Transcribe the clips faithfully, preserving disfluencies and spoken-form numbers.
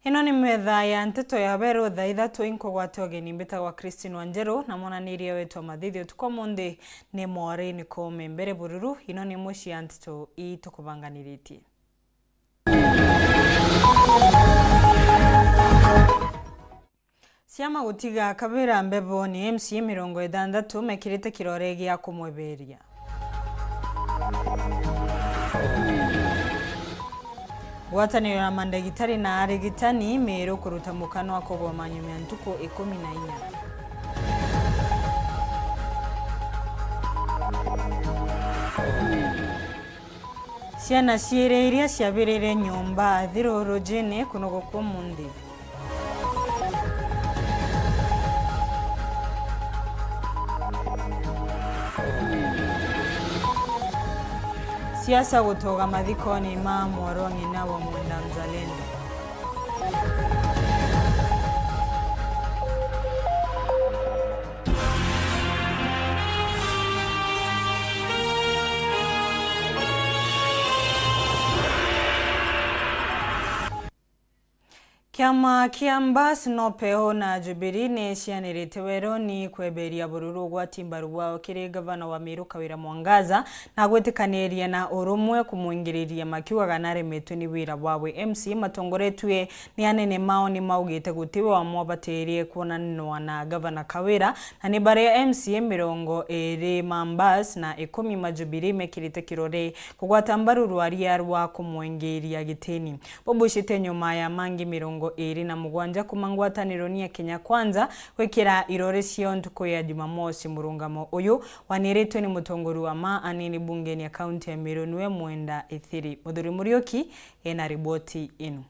Ino ni metha ya nteto ya beru thaa ithatu, inkugwate ugeni. Mbitagwa Christine Wanjeru, na mwananiria wetu wa mathithio utuku umunthi ni Maureen Koome. Mbere bururu, ino ni imwe cia nteto ii tukubanganiritie. Ciama gutiga Kawira mbeboni, M C A mirongo ithanthatu mekirite kirore gia kumweberia. Ngwataniro ya mandagitari na arigitani Meru kuruta mukana wa kugoma nyuma ya ntuku ikumi na inya. Ciana ciiri iria ciabirire nyomba thiru rujini kunogoka umunthi. Siasa gutoga mathikoni ma mwarwa ng'ina wa Mwenda Mzalendo. Kiama kia Mbas, NOPEU na Jubilee ni cianirite weroni kweberia bururu ugwati mbaru bwao kiri gavana wa Meru Kawira Mwangaza na gwitikaniria na urumwe kumwingiriria, makiugaga naremetwe ni wira wawe. M C A matongoretue ni anene mao ni maugite guti we wamwe ubatirie kwonanwa na gavana Kawira, na ni baria M C A mirongo iri ma Mbas na ikumi ma Jubilee mekirite kirore kugwata mbaru rwaria rwa kumwingiria gitini. Bobucite nyuma ya mangi mirongo iri na mugwanja kuma ngwataniro ni ya Kenya Kwanza gwikira irore ciao ntuku ya Jumamosi. Murungamo uyu waniritwe ni mutongori wa ma anini bungeni ya kaunti ya Meru, niwe Mwenda Ithiri. Muthuri Muriuki ena riboti ino.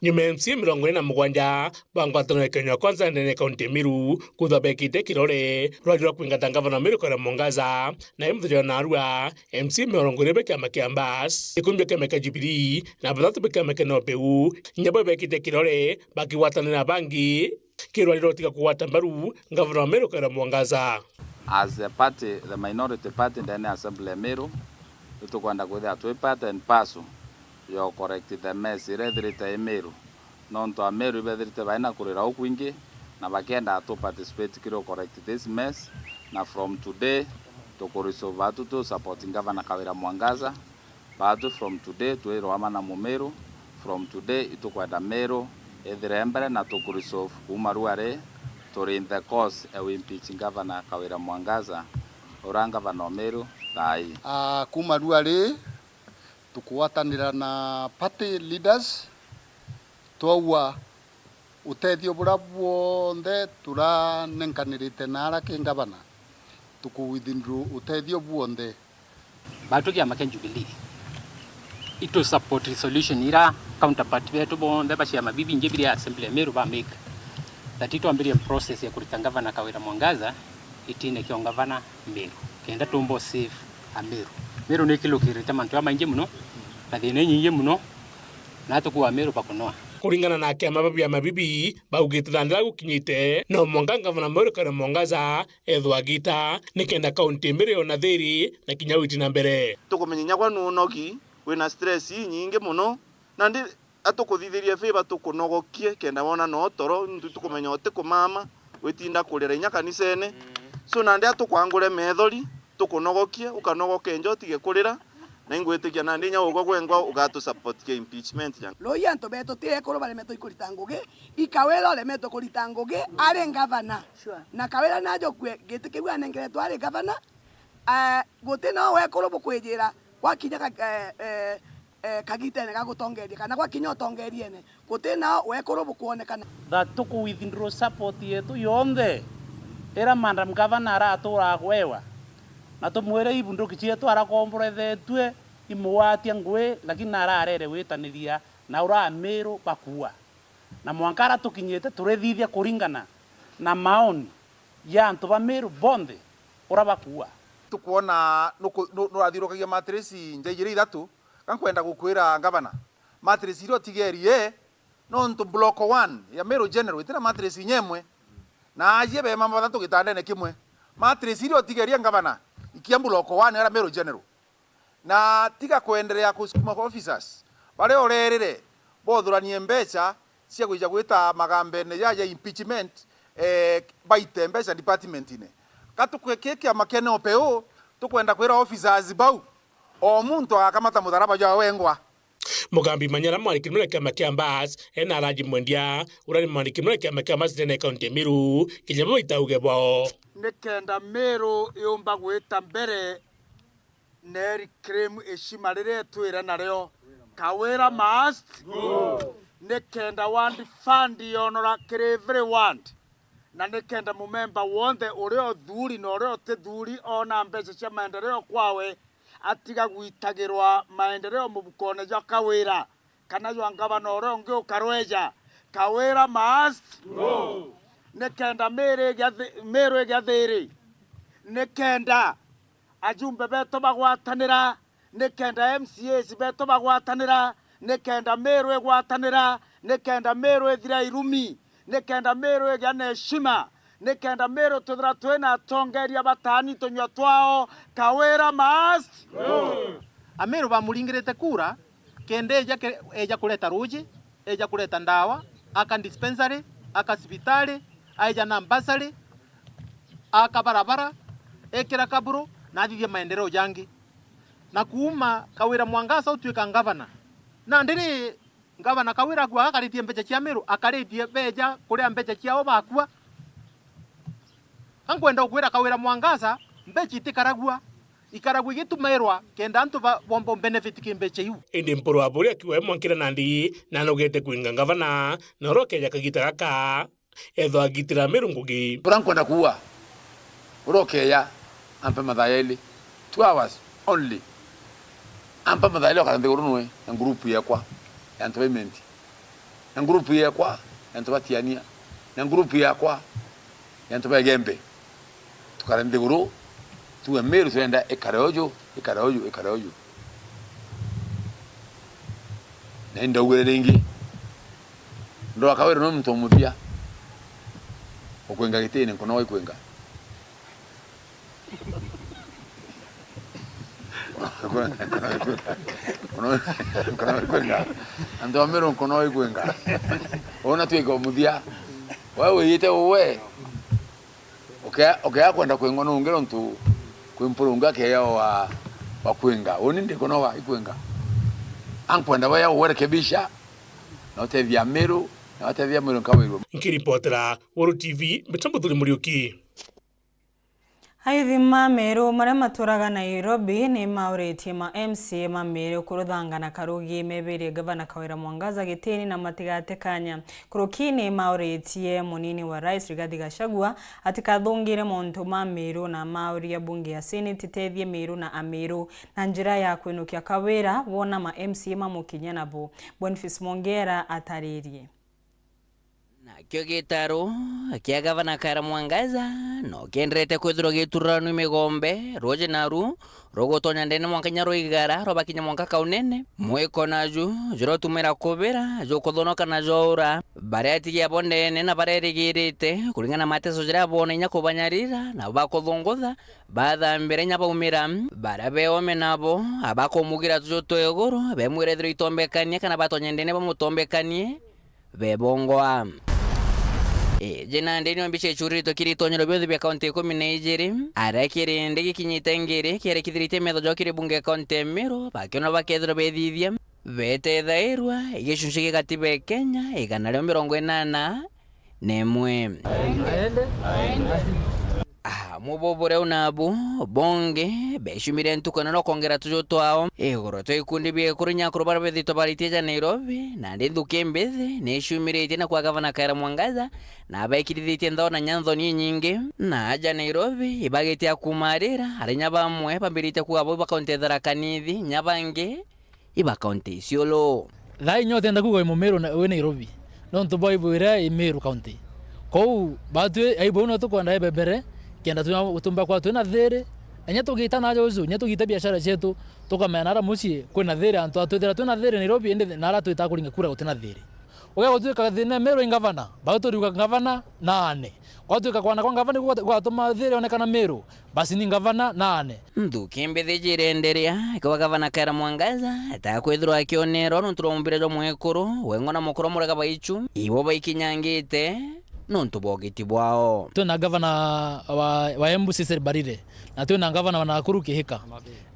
Nyuma ya M C A mirongo iri na mugwanja ba ngwataniro ya Kenya Kwanza ndene ya kaunti ya Meru kwithwa bekite kirore rwari rwa kwingata ngavana wa Meru Kawira Mwangaza, na i muthenya wa narua, M C A mirongo iri ba kiama kia Mbas, ikumi ba kiama kia Jubilee na bathatu ba kiama kia NOPEU, inya bo bekite kirore bakigwatanira bangi. Kirwari rotiga kugwata mbaru ngavana wa Meru Kawira Mwangaza. As a party, the minority party ndene ya Assembly ya Meru, nitukwenda kwithira twi part and parcel ya correct the mess iria ithirite i Meru. Nontu Ameru ibethirite baina kurira ukwingi na bakienda to participate kiri u correct this mess, na from today tukuresolve atu tu support Gavana Kawira Mwangaza. Baatwi from today twirwa ama na Mumiru, from today itukwenda Miru ithire mbere na tukuresolve kuuma ruari, turi in the course e we impeach Gavana Kawira Mwangaza, ura Gavana o Miru thaa ii. Ah, kuuma ruari tukugwatanira na party leaders, twaua utethio buria bwonthe turanenkanirite naara ki Gavana, tuku withdraw utethio bwonthe. Baatwi kiama kia Jubilee, itu support resolution ira counterpart betu bonthe ba ciama bibingi biri Assembly ya Meru ba make, that itwambirie process ya kurita Gavana Kawira Mwangaza itine kia ungavana Meru, kenda tumba u save Ameru. Meru ni ikilukirite mantu jamaingi muno na thina inyingi muno, na atukuu a Meru bakunoa. Kuringana na kiama ba biama bibi, baugite thaa ndira gukinyite, no mwanka Gavana Meru Kawira Mwangaza ethwa agita, nikenda kaunti mbere yona thiri na kinya witi na mbere. Tukumenya inya gwa nunogi, wina stress inyingi muno, nandi atukuthithirie favor tukunogokie kenda wona no toro, ntu tukumenya utikumama, witinda kurira inya kanisene. So nandi atukwangure methori, tukunogokie, ukanogoke nja utige kurira, na ingwitikia nandi inya ugwe gwengwa ugatu support kia impeachment ya. Rui antu betu ti ekuru baremetwe ikurita ngugi, i Kawira uremetwe kurita ngugi ari gavana. Sure. Na Kawira najokue giti kiu anengeretwe ari gavana, eh, guti no wekuru bukwijira gwakinya ka-, eh, eh, eh, kagitene ga gutongeria, kana gwakinya utongeriene, guti nao wekuru bukwonekana. That tuku withdraw support yetu yonthe ira Madam Governor aratura agwewa, na tumwire ibunduki cietu arakomborethetue imugwatia ngui, lakini nararere gwitaniria na ura Amiru bakuua. Na mwanka ara tukinyite, turithithia kuringana na maoni ya antu ba Miru bonthe ura bakuua. Tukwona nuku-, nu-, nurathiurukagia matresi nja ijiri ithatu, ga nkwenda gukwira Gavana, matresi iria utigerie, nontu block one ya Meru General itina matresi inya imwe, na ajie bema bathatu gitandene kimwe. Matresi iria utigerie Gavana, ikia block one ya Meru General. Na tiga kuendelea kusukuma kwa officers. baria urerire bothuranie mbeca cia gwija gwita magambene ja, ja impeachment, eh, baite mbeca department-ine. Ka tukwe-, ki kiama kia NOPEU, tukwenda kwira officers bau, o muntu agakamata mutharaba jwa wengwa. Mugambi Manyara, mwandiki munene kiama kia Mbas, ena Alhaji Mwendia, uria ni mwandiki munene kiama kia Mbas ndene ya kaunti ya Meru, kinya bo itauge bwao. Nikenda Meru yumba gwita mbere na iri claim heshima riria itwire nario. Kawira must go. Nikenda ward fund yonora kiri every ward. Na nikenda mumemba wonthe uria uthuri na uria utithuri ona mbeca cia maendeleo kwawe, atiga gwitagirwa maendeleo mubukone jwa Kawira kana jwa ngavana uria ungi ukarweja. Kawira must go. Nikenda Meru igia thi-, Meru igia thiri. Nikenda ajumbe betu bagwatanira, nikenda M C As betu bagwatanira, nikenda Meru igwatanira, nikenda Meru ithira irumi, nikenda Meru igia na heshima, nikenda Meru twithira twina atongeria bataani tunyua twao. Kawira must go. Ameru bamuringirite kura, kenda eja ke-, eja kureta ruuji, eja kureta ndawa, aka dispensary, aka cibitari, aeja na bursary, aka barabara, ekira kaburu, na athithia maendeleo jangi. Na kuuma Kawira Mwangaza utuika ngavana, nandi ri ngavana Kawira akua akaritie mbeca cia Meru, akaritie beja kuria mbeca ciao bakua. Ka nkwenda gukwira Kawira Mwangaza, mbeca itikaragua, ikaragua igitumairwa kenda antu ba-, bomba benefit ki mbeca iu. Indi Mpuru Aburi akiuga e mwankire nandi, na anogete kwinga ngavana, na uria ukeja kagita gaka, ethwa agitira Meru ngugi. Uria nkwenda kuuga, uria ukeja, ampe mathaa jairi, two hours only. Ampa mathaa jairi ukara nthiguru nwe na group yekwa ya antu ba Imenti, na group yekwa ya antu ba Tiania, na group yakwa ya antu ba Igembe. Tukare nthiguru, tuuge Meru turenda ikare uju, ikare uju, ikare uju. Na indaugire ringi, ndwaka wira no muntu wa muthia, ukwenga gitini nkono wa ikwenga. Nkono wa ikwenga. Antu ba Meru nkono wa ikwenga. Una twika umuthia. We wiyite uwe. Ukea, ukea kwenda kwingwa nungi nontu kwi mpurunga keya wa, wa kwinga. Uni ndi nkono wa ikwenga. Ankwenda we ya uwerekebisha, na utethia Meru, na utethia Meru nkawirwe. Nkiripotera Weru T V, mbita Muthuri Muriuki. Ayuthi ma Meru maria maturaga Nairobi ni mauritie ma M C A ma Meru kuruthanga na karugi mebirie Gavana Kawira Mwangaza gitini na matigate kanya. Kuruki ni mauritie munini wa Rais Rigathi Gachagua atikathungire mauntu ma Meru na mauria bunge ya Senate itethie Meru na Ameru na njira ya kwinukia Kawira wona ma M C A mamukinyia nabo. Boniface Mwongera ataririe. Nakio gitaro kia Gavana Kawira Mwangaza no kienderete kwithirwa gitururanu migombe, ruuji naru rugutonya ndene mwanka kinya rwa Igara, rwabakinya mwanka Kaunene. Mwiko naju jurotumira kubira, jukuthonoka na jwaura. Baria atigia bo ndene na barerigirite, kuringana na mateso jaria boona inya kubanyarira, nabo bakuthungutha, bathambire inya baumira. Baria beome nabo, abakumugira tuju twa iguru, bemwire ethirwa itombekanie kana batonye ndene bamutombekanie. Bebongwa. Iji nandi nio mbica icuritwe kiri itonyero bionthe bia kaunti ikumi na ijiri, aria kiri ndi gikinyite ngiri kierekithiritie metho jao kiri bunge ya kaunti ya Meru, bakiona bakethirwa bethithia betethairwa igicunci gia gatiba ya Kenya igana ria mirongo inana na imwe. Ah, mububure unabu bonge becumire ntuku nene ukongera tuju twao iguru twa ikundi bia ikuru nyakuru baria bethitwe baritie ja Nairobi, nandi nthuki mbithi nicumiritie na kwa Gavana Kawira Mwangaza na abekirithitie nthao na nyanthoni inyingi. Na aja Nairobi ibagitia kumarira, ari nya bamwe bambiritie kuuga bo ba kaunti ya Tharaka Nithi, nya bangi iba kaunti Isiolo. Thaa inya utienda kuuga wi Mumiru na, wi Nairobi, nontu bwa aibu iria i Meru County. Kou batwi aibu iu no tukwenda ibebere, kenda twi-, tumba kwa twina thiri. Inya tugiita naaja uju, inya tugiita biashara cietu, tukamenya naara mucii kwina thiri, antu atwithira twina thiri Nairobi, indi naara twita kuringa kura gutina thiri. Ugia gutuika thina Meru i ngavana, bau turiuga ngavana na ane. Gwatuika kwana kwa ngavana igu gwatuma thiri yonekana Meru, basi ni ngavana na ane. Nthuki mbithi jirenderia, kwa gavana Kawira Mwangaza, ta kwithirwa akionerwa nontu rwa mumbire jwa mwekuru, wengwa na mukuru Murega Baichu, ibo baikinyangite nontu bwa ugiti bwao. Twina ngavana wa, wa Embu Cecily Mbarire, na twina ngavana wa Nakuru Kihika.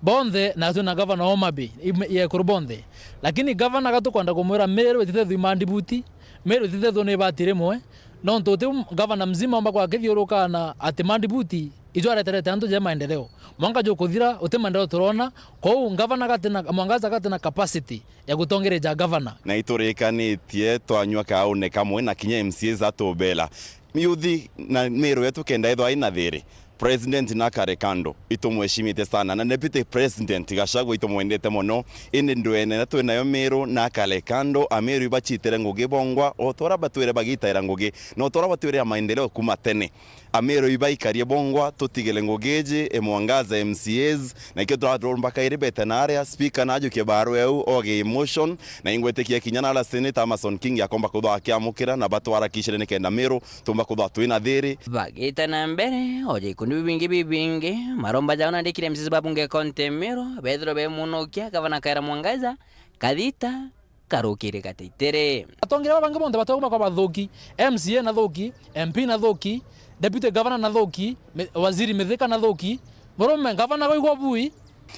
Bonthe, na twina ngavana wa Homa Bay, i, i ekuru bonthe. Lakini ngavana ga tukwenda kumwira Meru ititethua i mandibuti, Meru ititethua ni ibati rimwe, nontu uti ngavana mzima omba kwakithiuruka na ati mandibuti ijo areterete antu ja maendeleo. Mwanka jukuthira, uti maendeleo turona, kwou ngavana gatina, Mwangaza gatina capacity ya gutongereja ngavana. Na iturikanitie twanyua kaune kamwe na kinya M C As atubela. Yuthi na Meru yetu kenda ethwa ina thiri. President na akare kando, itumweshimite sana, na Deputy President Gachagua itumwendete mono, indi ndwene na twi nayo Meru na akare kando, Ameru ibachitire ngugi bongwa, o ta uria batwire bagitaira ngugi, na o ta uria batwire ya maendeleo kuma tene. Ameru ibaikarie bongwa, tutigire ngugi iji, e Mwangaza M C As, na ikio turaromba kairi bete na aria, speaker na ajukie barua eu, oge emotion, na ingwitikia kinya na aria Senator Amason Kingi akomba kuthwa akiamukira, na batwarakicire nikenda Meru tumba kuthwa twina thiri. Bagita na mbere, oja ikundi bibingi bibingi, maromba jao nandikire M C As ba bunge kaunti ya Meru, bethirwe bemunukia, Gavana Kawira Mwangaza, kathita, karukiri gatitiri. Atongeria babangi bonthe bataguma kwa bathuki, M C A na thuki, M P na thuki, Deputy Governor na thuki, mi-, Waziri Mithika na thuki, murume ngavana goigwa bui.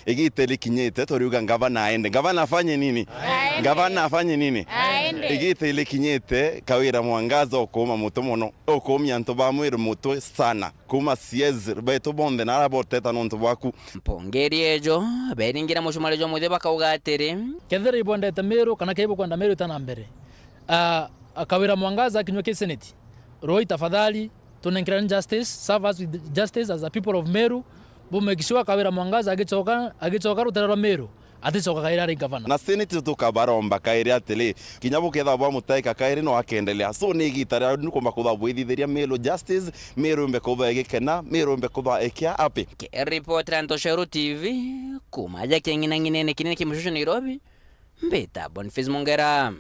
Igita ilikinyite, turiuga ngavana aende. Ngavana afanye nini? Aende. Ngavana afanye nini? Aende. Igita ilikinyite, Kawira Mwangaza ukuuma mutu mono, ukuumia antu ba Meru mutwe sana. Kuuma C As betu bonthe na aria boteta nontu bwaku. Mpongeri ejo, beringire mucumari jwa muthia bakauga atiri. Kethira ibwendete Meru, kana kethira ibukwenda Meru ita na mbere, ah, Kawira Mwangaza akinyua ki Senate, roi tafadhali, tunenkerane justice, serve us with justice as a people of Meru, bu make sure Kawira Mwangaza agicoka, agicoka rutere rwa Meru, aticoka kairi ari ngavana. Na Senate tukabaromba kairi atiri, kinya bukethirwa bwamutaika kairi no akendelea. So ni igita ria ni kumba kuthwa bwithithiria Meru justice, Meru imbe kuthwa igikena, Meru imbe kuthwa ikia happy. Ke report ya Ntoshero T V, kuma aja king'inang'inene kinene ki mucucu Nairobi, mbita Boniface Mongera.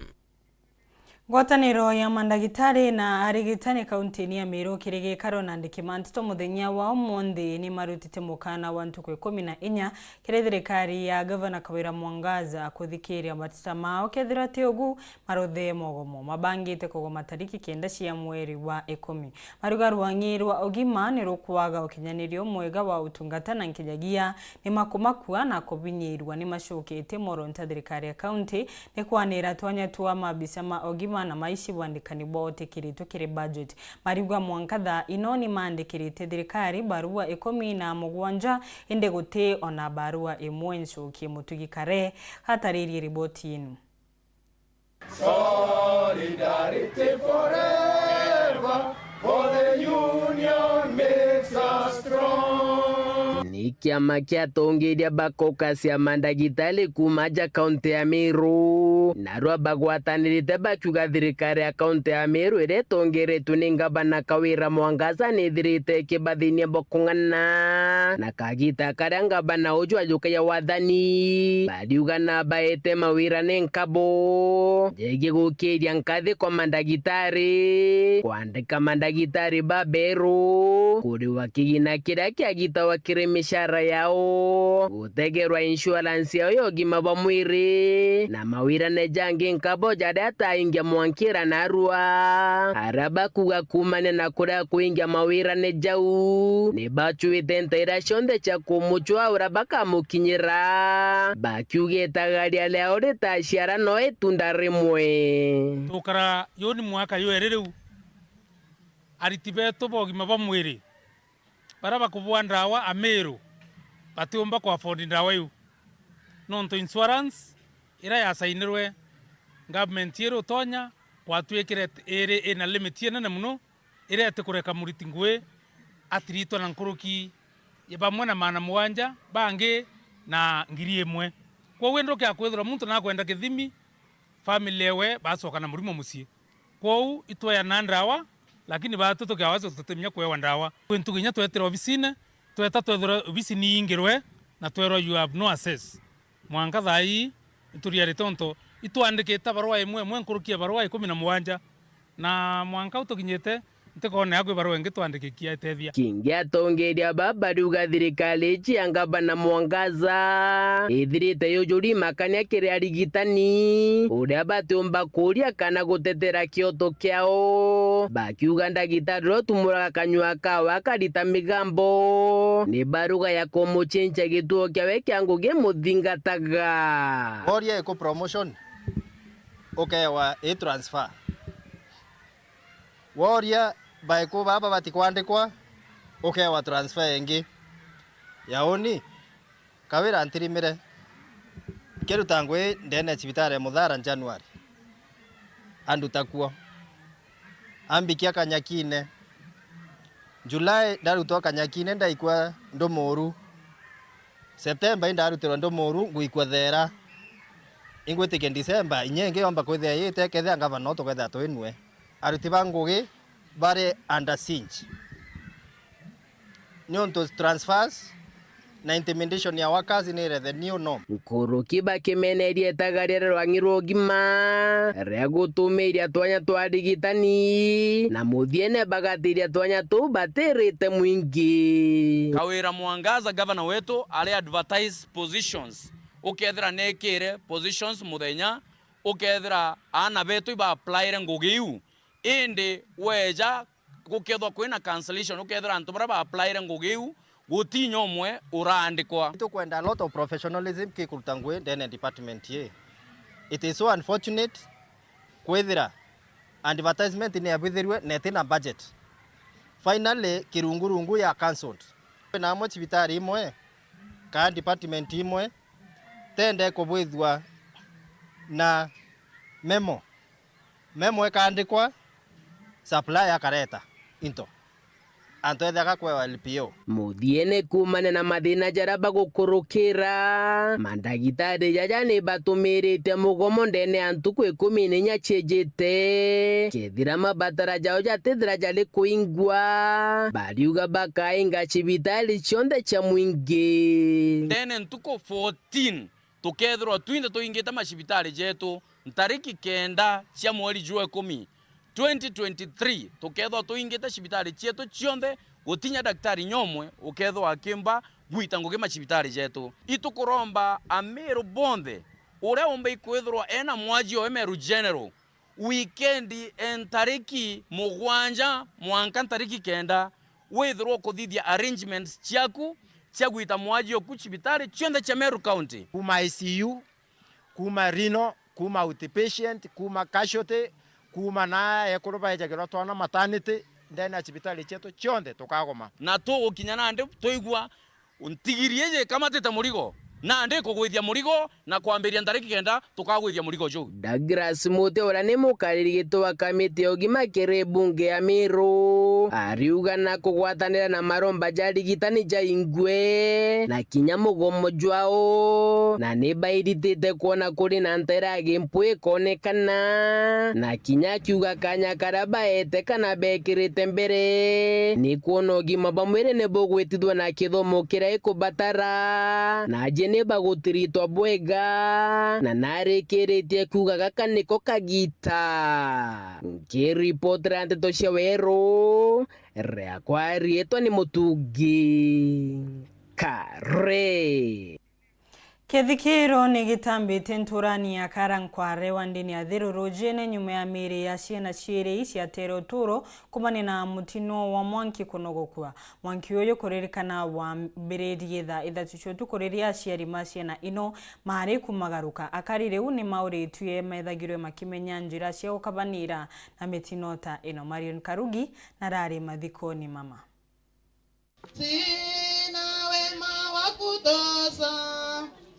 Ngwataniro ya mandagitari na arigitani kauntini ya Meru kiri gikaro na ndikima nteto muthenya wa umunthi ni marutite mukana wa ntuku ikumi na inya kiri thirikari ya Gavana Kawira Mwangaza kuthikiria mateta mao, kethira ti ugu, maruthe mogomo mabangite kugoma tariki kenda cia mweri wa ikumi. Mariuga rwang'i rwa ugima ni rukwaga ukinyanirio mwega wa utungata na nkinyagia ni makumakua na kubinyirwa ni macoketie moro nta thirikari ya kaunti ni kwanira twanya twa mabisa ma ugima na maici bwandikani bwa utikiritwe kiri budget. Mariuga mwanka thaa ino ni maandikirite thirikari barua ikumi na mugwanja, indi guti ona barua imwe ncokie. Mutugi Kare ataririe riboti yenu. Solidarity forever, for the union makes us strong. Ni kiama kia atongeria ba caucus ya mandagitari kuma aja kaunti ya Meru, narua bagwatanirite bakiuga thirikari ya kaunti ya Meru iria itongeretwe ni ngavana Kawira Mwangaza nithirite ikibathinia bwa kung'ana na kagita karia ngavana uju ajukagia wathani. Bariuga na baete mawira ni nkabo jegie gukiria nkathi kwa mandagitari, kwandika mandagitari baberu, kuriwa kigina kiria kiagitawa kiri micara yao, gutegerwa insurance yao ya ugima bwa mwiri, na mawirane jangi nkabo jaria ataingia mwankira narua. Aria bakuga kumania na kuria kuingia mawirane jau, ni bacuite nta iria cionthe cia kumucwa uria bakamukinyira, bakiugite garia riao ritaciara no itunda rimwe. Tukara, yu ni mwaka jweri riu ariti betu ba ugima bwa mwiri baria bakubua ndawa Ameru batiumba ku afford ndawa iu, nontu insurance iria yasainirwe government iri utonya kwatwikire iri ina limit inene mono, iria itikureka muriti ngui atiritwa na nkuruki ya bamwe na maana mugwanja, bangi na ngiri imwe. Kwoguo ndukia kwithirwa muntu nakwenda kithimi, family ewe bacoka na murimo mucii. Kwou itweana ndawa, lakini baatu tukiawa tutimenya kwewa ndawa. Kwi ntuku inya twetire obisine, tweta twethirwa obisi niingirwe na twerwa, "You have no access." Mwanka thaa ii ituriarite untu Itwandikite barua imwe imwe nkuruki ya barua ikumi na mugwanja, na mwanka u tukinyite, ntikoonea kwi barua ingi twandikikia itethia. Kingi atongeria aba bariuga thirikari ici ya ngavana Mwangaza ithirite yujuri makania kiri arigitani, uria batiumba kuuria kana gutetera kioto kiao, bakiuga ndagitari uria utumuraga kanyua kawe akarita migambo ni baruga ya kumucenjia gituo kiawe kia ngugi muthingataga. Woria iku promotion, ukeewa i transfer. Woria baiku baba batikwandikwa, ukeewa transfer ingi. Ya uni, Kawira antirimire, nkiruta ngugi ndeene ya cibitari ya Muthara January, anduta kuo. Ambikia Kanyakine. July ndarutwa Kanyakine ndaikua Ndumuru. September indarutirwa Ndumuru nguikua Thera. Ingwitikia December inya ingi yomba kwithia yiite kethia ngavana no tukethia twinue. Aruti ba ngugi bari under siege. Niuntu transfers na intimidation ya workers ni revenue no. Nkuruki bakimeneria itagaria ria rwang'i rwa ugima ria gutumiiria twanya twa arigitani, na muthiene bagatiiria twanya tuu batirite mwingi. Kawira Mwangaza, gavana wetu, ari advertise positions, ukethira neekire positions muthenya, ukethira aana betu iba applyre ngugi iu, indi weeja gukethwa kwina cancellation, ukethira antu baria ba applyre ngugi iu, guti inya umwe uraandikwa. Itukwenda a lot of professionalism ki kuruta ngugi ndene ya department ii. It is so unfortunate kwithira advertisement ni yabwithirue na itina budget. Finally, kirungurungu ya cancelled. Kwina amwe cibitari imwe kana department imwe tende kubwithua na memo. Memo ikaandikwa, supplier akareta into, antu ethaga kwewa L P O. Muthiene kuumania na mathina jaria bagukurukira, mandagitari jaja ni batumirite mugomo ndene ya ntuku ikumi na inya ciijite, kethira mabatara jao jatithira jari kuingwa, bariuga bakainga cibitari cionthe cia mwingi. Ndene ntuku fourteen, tukethirwa twinthe tuingite macibitari jetu ntariki kenda cia mweri jwa ikumi, twenty twenty-three, tukethwa tuingite cibitari cietu cionthe, gutinya daktari nyomwe ukethwa akimba gwita ngugi macibitari jetu. Itukuromba Ameru bonthe, uria umba ikwithirwa ena mwaji owe Meru General, wikendi e ntariki mugwanja mwanka ntariki kenda, withirwa ukuthithia arrangements ciaku cia gwita mwaji oku cibitari cionthe cia Meru County. Kuuma I C U, kuuma Rino, kuuma outpatient, kuuma casualty, kuuma na ekuru baejagirwa twana maternity, ndene ya cibitari cietu cionthe tukagoma. Na tugukinya nandi twigua ntigiri iji ikamatite murigo, nandi ikugwithia murigo na kwambiria ntariki kenda tukagwithia murigo juu. Douglas Muti uria ni mukariri giti wa kamiti ya ugima kiri bunge ya Meru ariuga na kugwatanira na maromba ja arigitani jaingwe na kinya mugomo jwao, na ni bairitite kwona kuri na nteere ya gimpu ikonekana, na kinya akiuga kanya karia baete kana bekirite mbere ni kwona ugima bwa mwiri ni bugwitithua na kithomo kiria ikubatara, na aji ni bagutiritwa bwega, na narikiritie kuuga gaka niko kagiita. Nkiripotera nteto cia Weru, riakwa riitwa ni Mutungi Kare. Kithikiro ni gitambite nturani ya Karankware wa ndini ya Thiru Rujine nyuma ya miiri ya ciana ciiri ciatere uturo kumania na mutino wa mwanki kunogokua. Mwanki uyu kuririkana wambiririe thaa ithatu cia utuku riria aciari ma ciana ino maari kumagaruka. Akari riu ni mauritue methagirwe makimenya njira cia gukabanira na mitino ta ino. Marion Karugi narari mathikoni mama. Sina wema wa kutosha,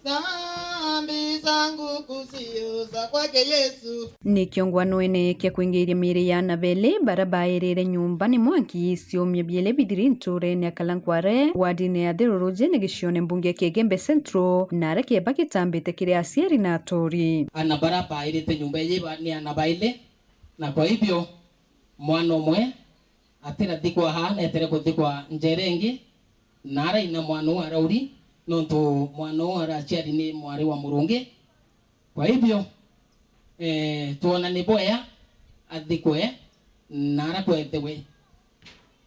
dhambi zangu kuziosha kwake Yesu. Ni kiongwanoene kia kwingiiria miiri ya aana beeli baria baairire nyumba ni mwanki ciumia bieli bithiri ntuurene ya Kalankware, wardine ya Thirurujine gicione mbunge kia Igembe Central, na aria kieba gitambite kiri aciari na aturi. Aana baria baairite nyumba iji ba-, ni aana baili, na kwa hivyo mwana umwe atirathikwa aa, neetere kuthikwa njeera ingi, na araina mwana uu arauri, nontu mwana uu araciari ni mwari wa murungi. Kwa hivyo, eh, twona ni bwea athikwe na ara kwetewe.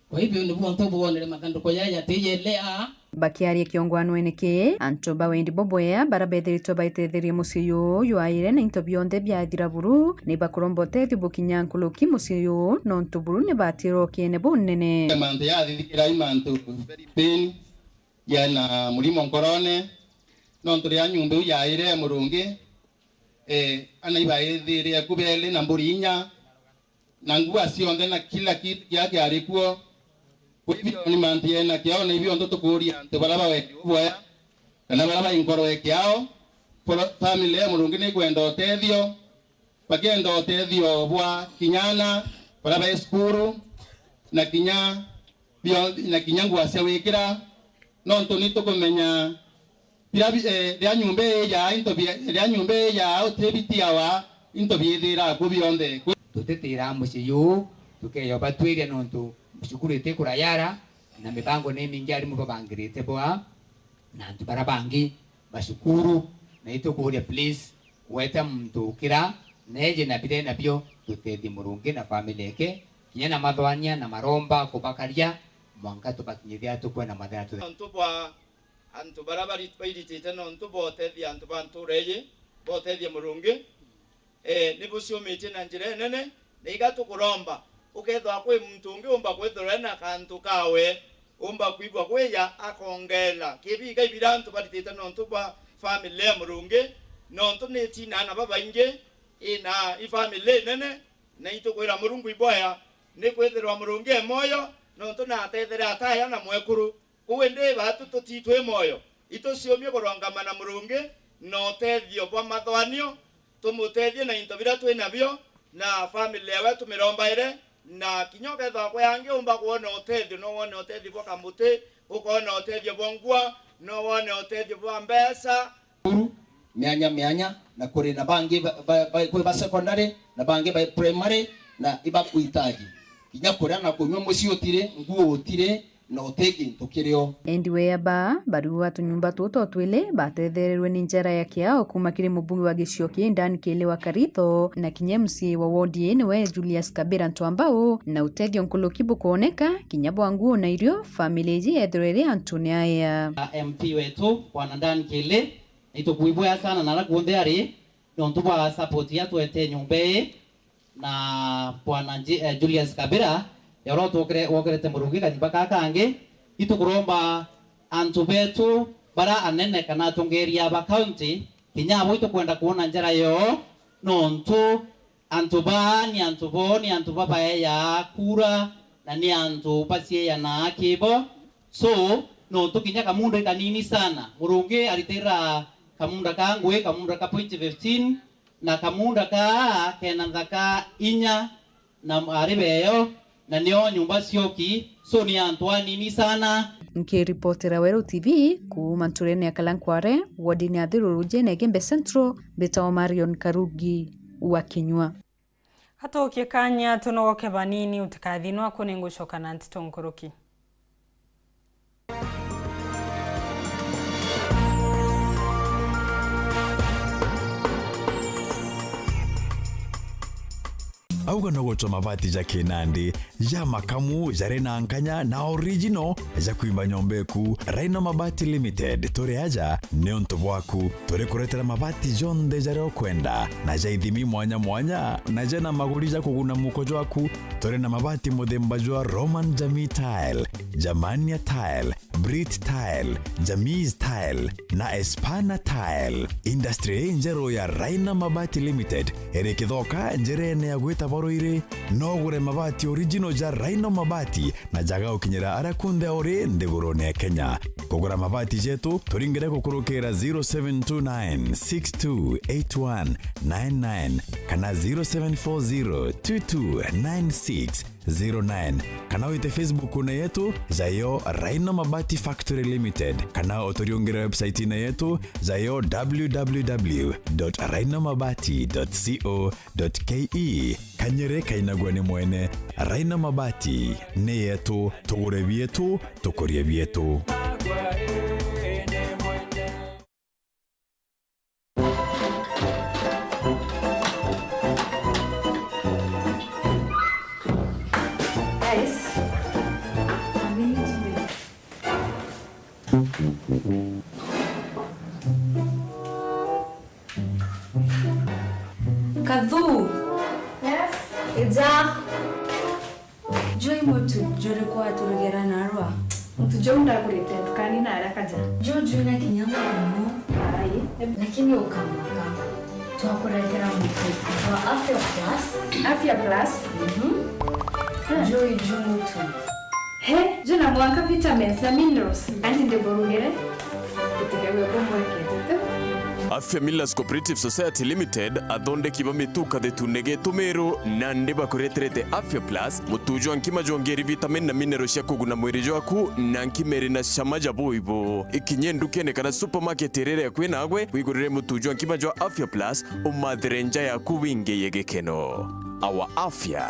Kwa hivyo, nibu untu bwonere mathanduku jaya jatijele aa. Bakiaria kiongwanwene kii, antu ba wendi bubwea bara bethiritwe baitetherie mucii juu jwaire na into bionthe biathira buru, ni bakuromba utethio bukinya nkuruki mucii juu, nontu buru ni batirwa ukiene bunene. Mantu yathithikirai mantu very pain, yaina murimo nkorone, nontu riria nyumba iu yaire murungi, eh, ana ibaithire kubele na mburi inya, na ngua cionthe na kila kitu kiria kiari kuo. Kwa hivyo, ni mantu yena kiao, na hivyo ntu tukuria antu bara baweti ubwea, kana bara bai nkoro ya kiao, family ya murungi ni kwenda utethio, bakenda utethio bwa kinyana bara bai cukuru, na kinya bio-, na kinya ngua cia wikira, nontu ni tukumenya Biria bi-, eh, riria nyumba ii yaa into bia, riria nyumba ii yaa utibitiawa into biithira ku bionthe. Tutitiraa mucii juu, tukeyo batwiria nontu cukuru iti kurayara, na mibango ni mingi arimu babangirite bwa, na antu bara bangi ba cukuru, na itukuria please, weta muntu ukira, neje na biria nabio, tutethie murungi na family yake, kinya na mathwania na maromba kubakaria, mwanka tubakinyithia tukwenda mathira tuthe. Antu bwa antu bara bari-, bairitite nontu botethia antu ba ntura iji, botethia murungi. Eh, ni buciumitie na njira inene, na iga tukuromba, ukethwa kwi muntu ungi umba kwithirwa ena kantu kawe, umba kwigua kwija akongeela kibiga ibira antu baritite nontu bwa family ya murungi, nontu ni itina na babaingi, ina i family inene, na itukwira Murungu iboya, ni kwithirwa murungi e moyo, nontu na atethere ataya na mwekuru. Uu indi baatu tuti twi moyo, ituciumie kurungama na murungi na utethio bwa mathwanio, tumutethie na into biria twi nabio, na family yawe tumirombaire, na kinya ukethirwa kwi angi umba kwona utethio, no wone utethio bwa kamuti, ukona utethio bwa ngua, no wone utethio bwa mbeca. Cukuru mianya mianya, na kuri na bangi ba, ba, ba, kwi ba secondary, na bangi ba primary, na ibakuhitaji kinya kuria na kunyua, mucii utiri, nguo utiri, na uti gintu kirio. Endi wea ba bariuga tunyumba tutu twili batethereirwe ni njara ya kiao kuuma kiri mubunge wa gicio kii Dan Kili wa Karitho, na kinya M C A wa ward ii niwe Julius Kabira Ntwambau, na utethio nkuruki bukooneka kinya bwa nguo na irio, family iji yethirwe iri antune aea. M P wetu Bwana Dan Kili, nitukwibwea sana na ara kunthe ari, nontu bwa support ya twete nyumba ii, na Bwana Nji-, eh, Julius Kabira, ya uria utwokere-, wokerete murungi kanyumba kaa kangi. Itukuromba antu betu bara anene kana atongeria ba county, kinya abo itukwenda kwona njara yoo, nontu antu baa ni antu boo, ni antu babaeyaa kura, na ni antu bacieanaa kibo. So, nontu kinya kamunda i kanini sana, murungi aritira kamunda ka ngui, kamunda ka point fifteen, na kamunda kaa kena nthaka inya na ari beyo, na nio nyumba cioki, so ni antu anini sana. Nkiripotera Weru T V kuuma nturene ya Kalankware, wodini ya Thiruru, jene Igembe Central, mbitawa Marion Karugi wa Kinyua. Atukie kanya tunogoke banini, utikathinwa ku, ningucoka na nteto nkuruki. Auga no gutwa mabati ja kinandi, ja makamu, jari na nkanya na original, ja kwimba nyomba eku. Rhino Mabati Limited, turi aja niuntu bwaku. Turi kuretera mabati jonthe jaria ukwenda, na ja ithimi mwanya mwanya, na jena maguri ja kuguna muko jwaku. Turi na mabati muthemba jwa Roman Jamii Tile, Germania Tile, Brit Tile, Jamis Tile, na Espana Tile. Industry ii njeru ya Rhino Mabati Limited iri Kithoka, njirene ya gwita Baruiri. No ugure mabati original ja Rhino Mabati na jaga gukinyira aria kunthe uri nthigurune ya Kenya. Kugura mabati jetu, turingire gukurukira zero seven two nine six two eight one nine nine kana zero seven four zero two two nine six zero nine, kana wite Facebook-une yetu, jayo Rhino Mabati Factory Limited, kana uturiungire website-ine yetu, jayo w w w dot rhino mabati dot co dot k e. Kanyere kainagua ni mwene. Rhino Mabati ni yetu, tugure bietu, tukurie bietu. Ija. Juu i mutu juriku waturugera narua? Mutu juu ndagurite ntukani na arakaja. Juu jwina kinya muno. Ai. Lakini ukamaka. Twakuretera mutu jwa Afya Plus. Afya Plus? Mhm. Ah. Juu i juu mutu. He, juu na mwanka vitamins na minerals. Anti ndiburugere. Gutigagwe bumwekete tu. Afya Millers Cooperative Society Limited, athondeki ba mitu Kathetune getu Meru, nandi bakureterete Afya Plus, mutu jwa nkima jwongeri vitamin na mineral cia kuguna mwiri jwaku, na nkima iri na cama ja buibu. Ikinye ndukene kana supermarket iria iri akui nagwe, wigurire mutu jwa nkima jwa Afya Plus, umathire nja yaku wingiye gikeno. Our Afya,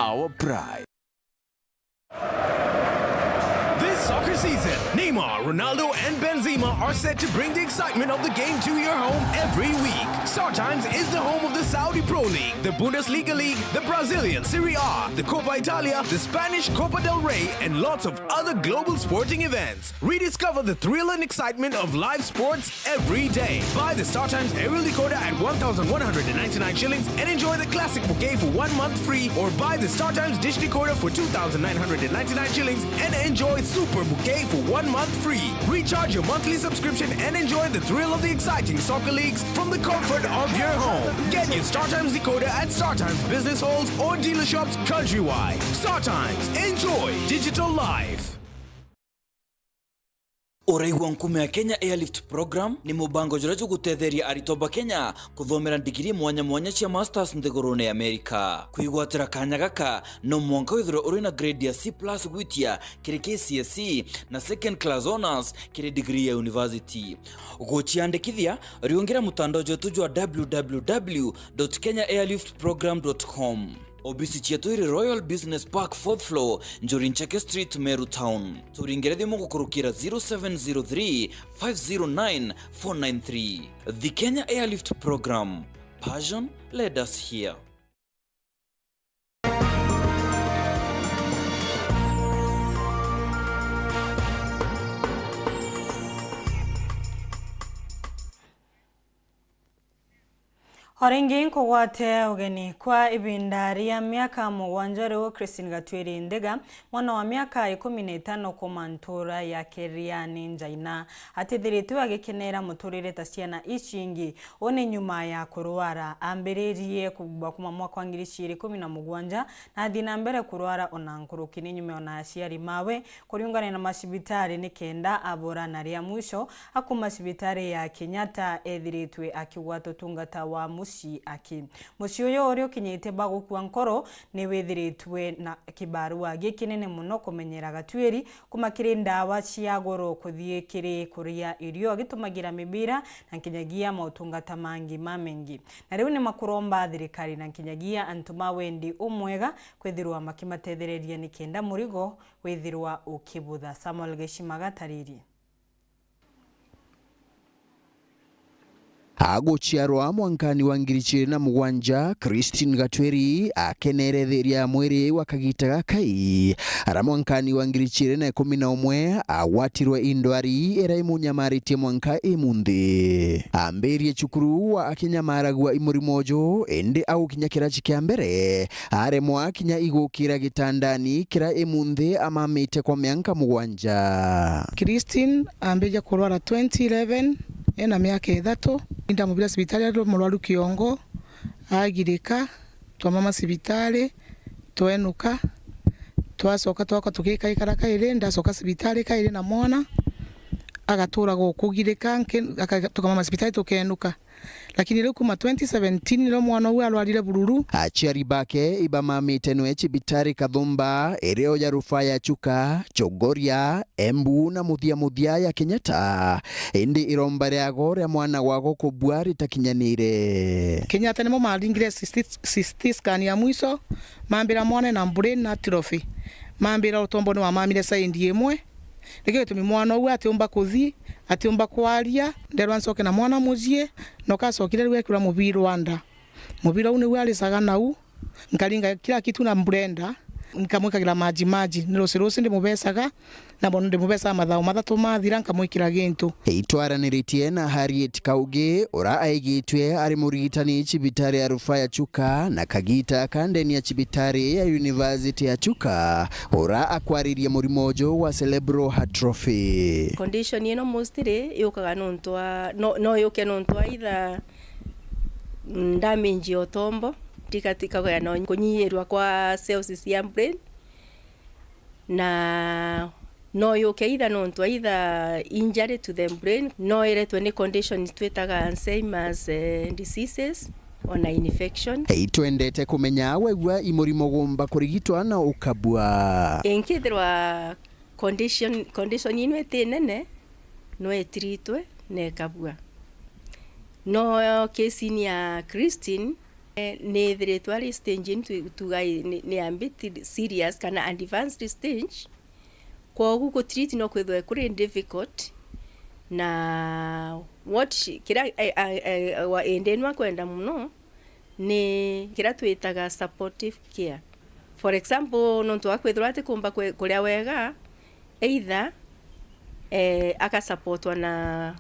our pride. This soccer season, Neymar, Ronaldo, and Benzema are set to bring the excitement of the game to your home every week. StarTimes is the home of the Saudi Pro League, the Bundesliga League, the Brazilian Serie A, the Copa Italia, the Spanish Copa del Rey, and lots of other global sporting events. Rediscover the thrill and excitement of live sports every day. Buy the StarTimes aerial decoder at one thousand one hundred and ninety-nine shillings and enjoy the classic bouquet for one month free, or buy the StarTimes dish decoder for two thousand nine hundred and ninety-nine shillings and enjoy super bouquet for one month free. Recharge your monthly subscription and enjoy the thrill of the exciting soccer leagues from the comfort of your home. Get your StarTimes decoder at StarTimes business halls or dealer shops countrywide. StarTimes. Enjoy digital life. Uraigua nkume ya Kenya Airlift Program ni mubango juria jugutetheria aritwa ba Kenya kuthomera ndigiri mwanya mwanya cia masters nthigurune ya Amerika. Kwigwatira kanya gaka, no mwanka withirwe uri na grade ya C plus gwitia kiri K C S E na second class honours kiri degree ya university. Guciandikithia, riungira mutandao jwetu jwa w w w dot kenya airlift program dot com. Obisi cietu iri Royal Business Park, fourth floor, Njuri Ncheke Street, Meru Town. Turingire thimu gukurukira zero seven zero three, five zero nine, four nine three. The Kenya Airlift Program. Passion led us here. O ringi nkugwate ugeni. Kwa ibinda ria miaka mugwanja riu, Christine Gatwiri Ndiga, mwana wa miaka ikumi na itano kuuma ntuura ya Keriani Njaina, atithiritwe agikenera muturire ta ciana ici ingi. Uu ni nyuma ya kurwara. Ambiririe kugwa kuuma mwaka wa ngiri ciiri ikumi na mugwanja na athi na mbere kurwara ona nkuruki. Ni nyuma ona aciari mawe kuriungana na macibitari ni kenda abura, na ria mwisho akuuma cibitari ya Kenyatta ethiritwe akigwata utungata wa mucii aki. Mucii uyu uri ukinyite ba gukua nkoro ni withiritwe na kibarua gikinene mono kumenyera Gatwiri, kuuma kiri ndawa cia goro kuthii kiri kuria irio agitumagira mibira na nkinyagia mautungata mangi mamengi. Na riu ni makuromba thirikari na nkinyagia antu ma wendi umwega kwithirwa makimatethereria ni kenda murigo withirwa ukibutha. Samuel Geshima gatariri. Aguciarwa mwankani wa ngiri ciiri na mugwanja, Christine Gatwiri akenere thiria ya mwiri wa kagita gakai. Ara mwankani wa ngiri ciiri na ikumi na umwe, agwatirwe i ndwari iria imunyamaritie mwanka imunthi. Ambirie cukuru wa akinyamaragua i murimo uju, indi agukinya kiraci kia mbere, aremwa kinya igukira gitandani kira imunthi amamite kwa mianka mugwanja. Christine ambiria kurwara twenty eleven, ena miaka ithatu. Indamubira cibitari ari murwaru kiongo, agirika, twamama cibitari, twenuka, twacoka twakwa tugikaikara kairi, ndacoka cibitari kairi na mwana, agatura gukugirika, nki-, aka-, tukamama cibitari tukenuka. Lakini riu kuma twenty seventeen nirio mwana uu arwarire bururu. Aciari bake ibamamite nwe cibitari Kathumba, irio ya rufaa ya Chuka, Chogoria, Embu na muthia muthia ya Kenyatta. Indi iromba riago ria mwana wago kubua ritakinyanire. Kenyatta nimo maringire C T, C T scan ya mwiso, mambira mwana ena brain atrophy. Mambira utombo ni wamamire side imwe. Nikio gitumi mwana uu atiumba kuthi, atiumba kwaria, nderwa ncoke na mwana mucii, na ukacokire riu ekirwa mubira wa nda. Mubira uu niu aricaga nau, nkaringa kila kitu na blender, Nkamwikagira maji maji, ni ruci ruci ndimubecaga, na bono ndimubecaga mathao mathatu mathira, nkamwikira gintu. Itwaraniritie na Harriet Kaugi, ura aigitwe ari murigitani cibitari ya rufaa ya Chuka, na kagita ka ndeni ya cibitari ya University ya Chuka, ura akwariria murimo uju wa cerebral heart atrophy. Condition ino mostly yukaga nontu wa, no, no yuke nontu wa either damage ya utombo, tika-, tikagea na kunyiirwa kwa cells cia brain, na no yuke either nontu either injury to the brain, no iretwe ni condition twitaga Alzheimer's, eh, diseases, ona infection. Itwendete kumenya wegua i murimo gumba kurigitwa na ukabua. Inkithirwa condition, condition ino iti nene, no itiritwe na ikabua. No case-ini ya Christine, eh, ni ithiritwe ari stage-ini tu-, tuga i-, ni, ni a bit serious kana advanced stage. Kwogu ku treat no kwithwe kuri difficult, na what she, kiria, eh, eh, eh, wa, indi ino akwenda muno ni kiria twitaga supportive care. For example, nontu akwithirwa atikumba kwe-, kuria wega, either, eh, agasupportwa na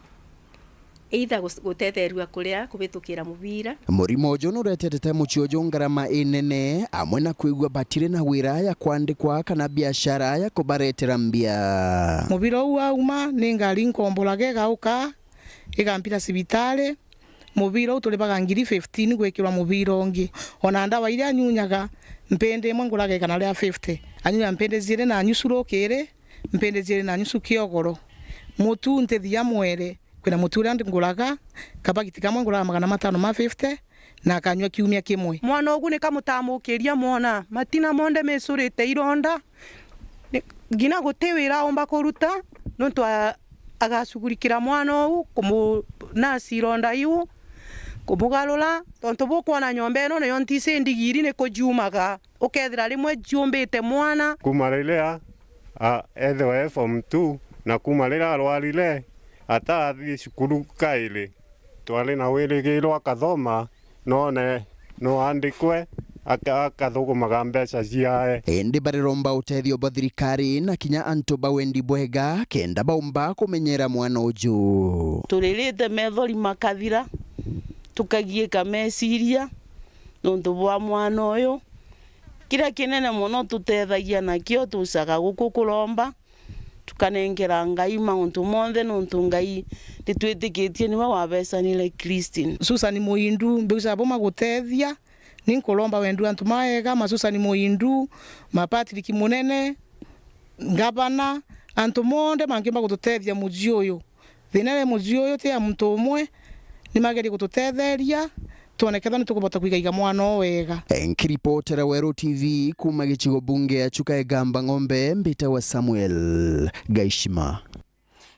either gus-, gutetherua kuria kubitukira mubira. Murimo uju nuretete mucii uju ngarama inene, amwe na kwigua batiri na wira ya kwandikwa kana biashara ya kubaretera mbia. Mubira uu wauma, ni ngari nkomboraga igauka, igampira cibitari. Mubira uu turibaga ngiri fifteen gwikirwa mubira ungi. Ona ndawa iria anyunyaga, mpindi imwe nguraga igana ria fifty. Anyunya mpindi ciiri na nusu rukiri, mpindi ciiri na nusu kiogoro. Mutu ntithia mwere, kwina mutu uria nguraga, kabagiti kamwe nguraga magana matano ma fifty, na akanyua kiumia kimwe. Mwana ugu ni kamutamukiria mwona, matina monthe micurite ironda. Ni, ngina guti wira aumba kuruta, nontu a-, agacugurikira mwana uu, kumu-, nurse ironda iu, kumugarura, tontu bukwona nyomba ino niyo ntisi ndigiri ni kujiumaga. Ukethira rimwe jiumbite mwana. Kuma riria, a, ethirwa e form two, na kuma riria arwarire, ataathi cukuru kairi. Twari na wirigiro akathoma, none no andikwe, aka-, akathugumaga mbeca ciae. Indi bariromba utethio bwa thirikari na kinya antu ba wendi bwega, kenda baumba kumenyera mwana uju. Turirite methori makathira, tukagiika meciria nontu bwa mwana uyu. Kiria kinene mono tutethagia nakio, tucaga guku kuromba, tukanengera Ngai mauntu monthe, nontu Ngai nitwitikitie niwe wabecanire Christine. Susan Muindu, mbigisa boma gutethia, ni nkuromba wendu antu maega, ma Susan Muindu, ma Patrick Munene, ngavana, antu monthe mangiumba gututethia muji uyu. Thina wi muji uyu ti ya muntu umwe, ni magerie gututetheria, twone kethwa ni tukubota kwigaiga mwana uu wega. Nkiripotera Weru T V kuuma gicigo bunge ya Chuka Igamba Ng'ombe, mbitawa Samuel Gaishima.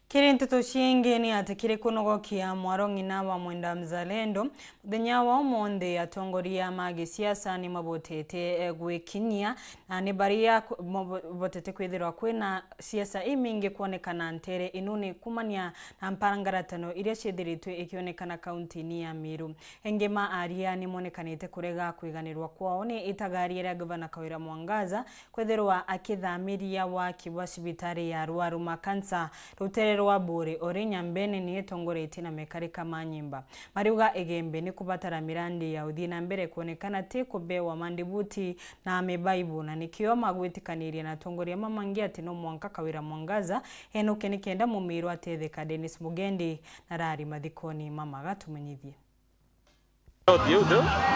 Kiri nteto ciingi ni ati kiri kunogokia mwaro ng'ina wa Mwenda Mzalendo, muthenya wa umunthi atongoria ma gisiasa ni mabotete, eh, gwikinyia na ni baria ku-, mobo-, botete kwithirwa kwina siasa imingi kwonekana ntere inuni kumania na mpangaratano iria ciithiritwe ikionekana kauntini ya Meru. Engi ma aria ni monekanite kurega kwiganirwa kwao ni itagaria ria Gavana Kawira Mwangaza kwithirwa akithamiria waki bwa cibitari ya arwaru ma kansa rutere rwa Buri uri Nyambene ni itongoretie na mekarika ma nyimba. Mariuga Igembe ni kubatara mirandi ya uthii na mbere kwonekana ti kubewa mandibuti na mibaibu, na nikio magwitikanirie na atongoria mamangi ati no mwanka Kawira Mwangaza enuke nikenda mumiru atetheka. Dennis Mugendi na rari mathikoni mama gatumenyithie.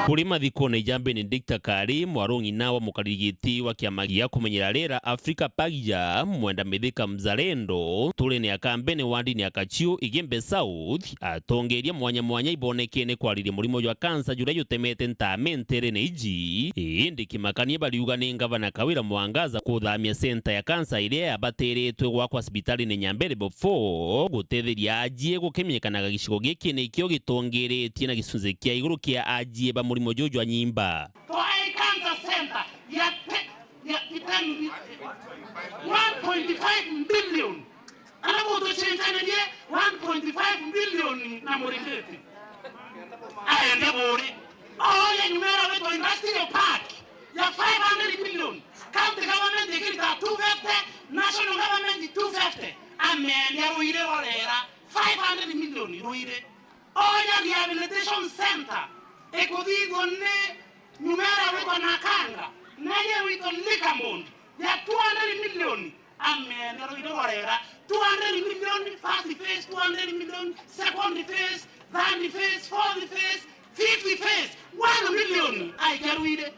Kuri mathikoni ja Benedicta Kari, mwarung'ina wa mukariri giti wa kiama gia kumenyera riera Afrika Pagia, Mwenda Mithika Mzalendo, turi ni akambene wa ndini ya Kachiu, Igembe South, atongeria mwanya mwanya ibonekene kwariria murimo jwa kansa juria jutemete ntame nterene iji, indi kimakania bariuga ni ngavana Kawira Mwangaza kuthamia center ya kansa iria yabateretwe gwakwa cibitarine Nyambere Level four, gutetheria ajie gukimenyekanaga gicigo giki nikio gitongeritie na gicunci kia iguru kia ajie ba murimo juju jwa nyimba. Twai Cancer Center ya te-, ya ten, one point five billion. Alafu tucenjanirie one point five billion na Muringiti. Aende Buri. Oye nyumera wetwa Industrial Park ya five hundred million. Two fifty, national government two fifty, ameendia Ruiri rwa Rera, five hundred million Ruiri. Oya rehabilitation center ikuthithua ni nyumera witwa Nakanga, na ye witwa Likambond, ya two hundred million, ameendia Ruiri rwa Rera, two hundred million first phase, two hundred million second phase, third phase, fourth phase, fifth phase, one million aikia Ruiri.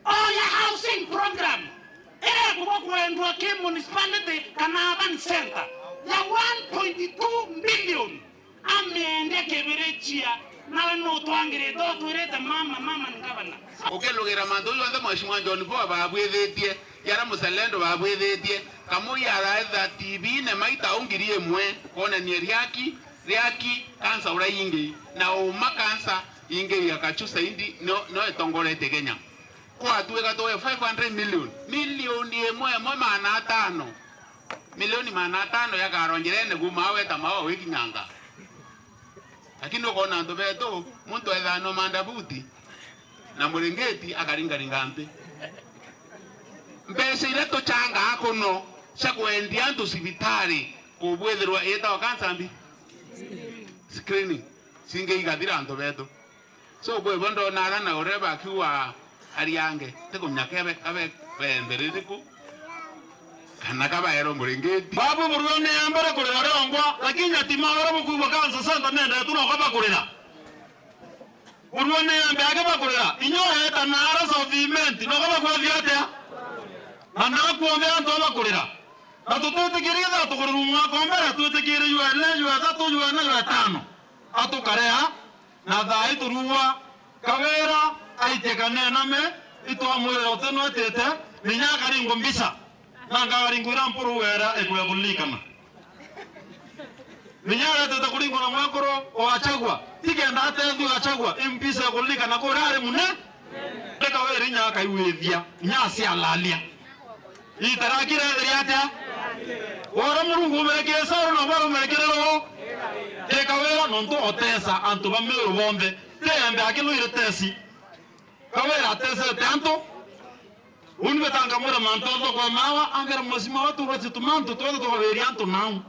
Oya housing program iria ikubwa kwendwa ki municipality kana urban center ya one point two billion, ameendia kibirichia, nawe nutwangirite utwirite mama, mama ni gavana. Ukilugira mantu jonthe Mheshimiwa John Paul babwithitie, jaria Mzalendo babwithitie, Kamui araetha T V-ine maita au ngiri imwe, kwonania riaki, riaki, kansa uria ingi, na uma kansa ingi ya kachu zaidi, no, no itongoretie Kenya. Kwatuika twe five hundred million, milioni imwe, imwe maana atano, milioni maana atano yakarwa njirene kuma weta mao wikinyanga. Lakini ukona antu betu, muntu ethanwa mandabuti na muringiti akaringaringa nthi. Mbeca iria tuchangaa kuno cia kwendia antu cibitari, kubwithirwa itawa cancer mbi screening, cingi igathira antu betu. So, kwi bo ndona ara na uria bakiuga ariange, ti kumenya kebe, kabe bembe ririku, kana kabaerwa muringiti. Babu burua ni ya mbere kurira riongwa, lakini nyatima uria bukuigua cancer center nende tu no kaba kurira. Burua ni ya mbere ake bakurira. Inya ureeta na ara South Imenti, no kaba kwethia atia? Na nakuombea antu aba kurira. Na tutitikirie ketha tukurirwa mwaka o mbere, twitikirie jwa ene, jwa ethatu, jwa ene, jwa etano. Atukarea, na thaa ii turugwa, Kawira aitie kanename, itwamwirira utinwetite, ninya akaringwa mbica, na ngakaringwira mpuru wera ikwia kulilikana. Ninya aretete kuringwa na mwekuru o Gachagua, ti kenda atethua Gachagua, i mbica ya kulilikana kuria ari mune. Kawira inya akaigwithia, inya acialalia. Itaraki retheri atia? Wora Murungu umerekire Saulu na bwara umerekire ro? Keka wira nontu otesa antu ba Meru bonthe. Teyambe akilwire tesi. Kawira atesete antu. Uni betanga mwira mantu otho kwa mawa, ambira mheshimiwa watu urasi tumantu twethe tukawiria antu nau.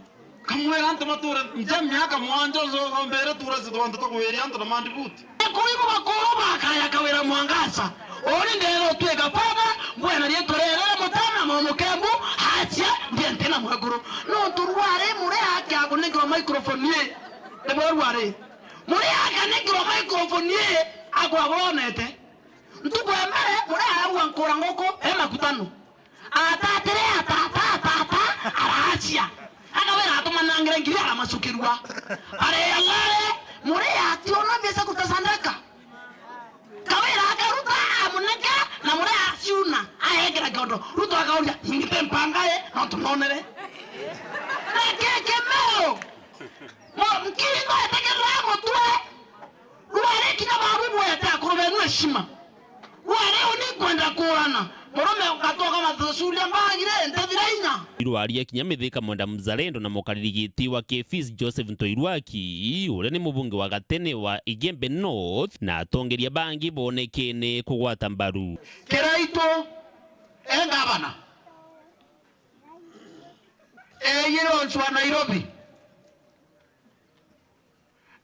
Kamwira antu bature nja miaka mwanja, nzo-, nzombere tura cia twantu twa kuwiria antu na mandibuti. Kuri bo bakuru bakaya Kawira Mwangaza, uri ndero twika baba, mbwena rietwa rere mutana mo mukembu, acia, ndie ntina mwekuru. Nontu rwari muri akia kunengirwa microphone ye. Ndibwe rwari. Muri akanengirwa microphone ye, akwa bonete. Ntuku ya mbere, muri aragua nkura nguku, e makutano. Atatire, atata, atata, aracia. Akawira atumanangire ngiri aramacukirua. Arealare, muri ati ona mbica kutasandaka. Kawira akaruta, amunenke, na muri aciuna, aekira kiondo. Ruto akauria, ingite mpanga ye, no tunonere. Reke kimeo. Mo, nkiringo etekerera mutwe. Rwari kinya babu bwete akuru benu heshima. Rwari uni kwenda kurana. Murume ukatoka mathucuria mbagire, ntethira inya. Irwaria kinya Mithika Mwenda Mzalendo na mukariri giti wa Kifis Joseph Ntoirwaki, uria ni mubunge wa gatene wa Igembe North, na atongeria bangi bonekene kugwata mbaru. Kiraitu e ngavana. Eyire onchwa Nairobi.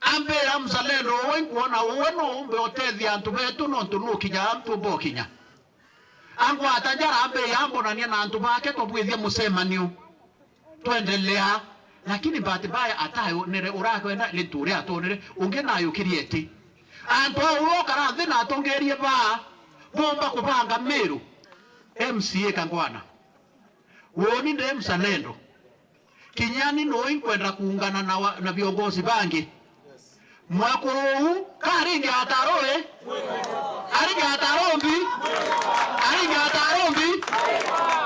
Ambira mzalendo uwe, nkwona uwe no umbe utethia antu betu, nontu nukinya antu bokinya. Angwata njara, ambia ambonania na antu bake, twabwithia mucemanio. Twendelea. Lakini bahati mbaya ataonere urakwenda ni ntu uria atonere, ungi nayukirie eti. Antu au okara nthi na atongerie baa, bomba kubanga Meru. M C A Kangwana. Woni ndi mzalendo. Kinyani no inkwenda kuungana na, wa, na viongozi bangi. Mwakuru uu, karingi ataro, eh? Aringi ataro mbi? Aringi ataro mbi?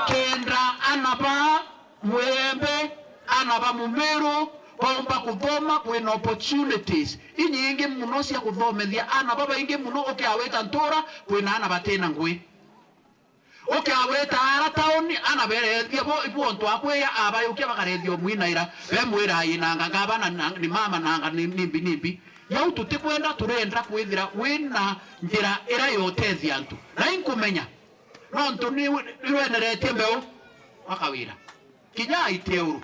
Kenda ana ba Mwembe, ana ba Mumiru, baumba kuthoma, kwina opportunities inyingi muno cia kuthomethia ana babaingi muno. Ukiawita ntura, kwina ana batina ngui. Ukiawita ara tauni, ana berethia bo, ibu ontu akwiya, abayukia bakarethia umwinaira, bemwira inanga ngabana na, ni mama nanga ni, nimbi, nimbi. Yau tutikwenda, turenda kwithira wina njira ira yotethia antu. Na inkumenya, Nontu ni, ni rweneretie mbeu wa Kawira. Kinya aitie uru.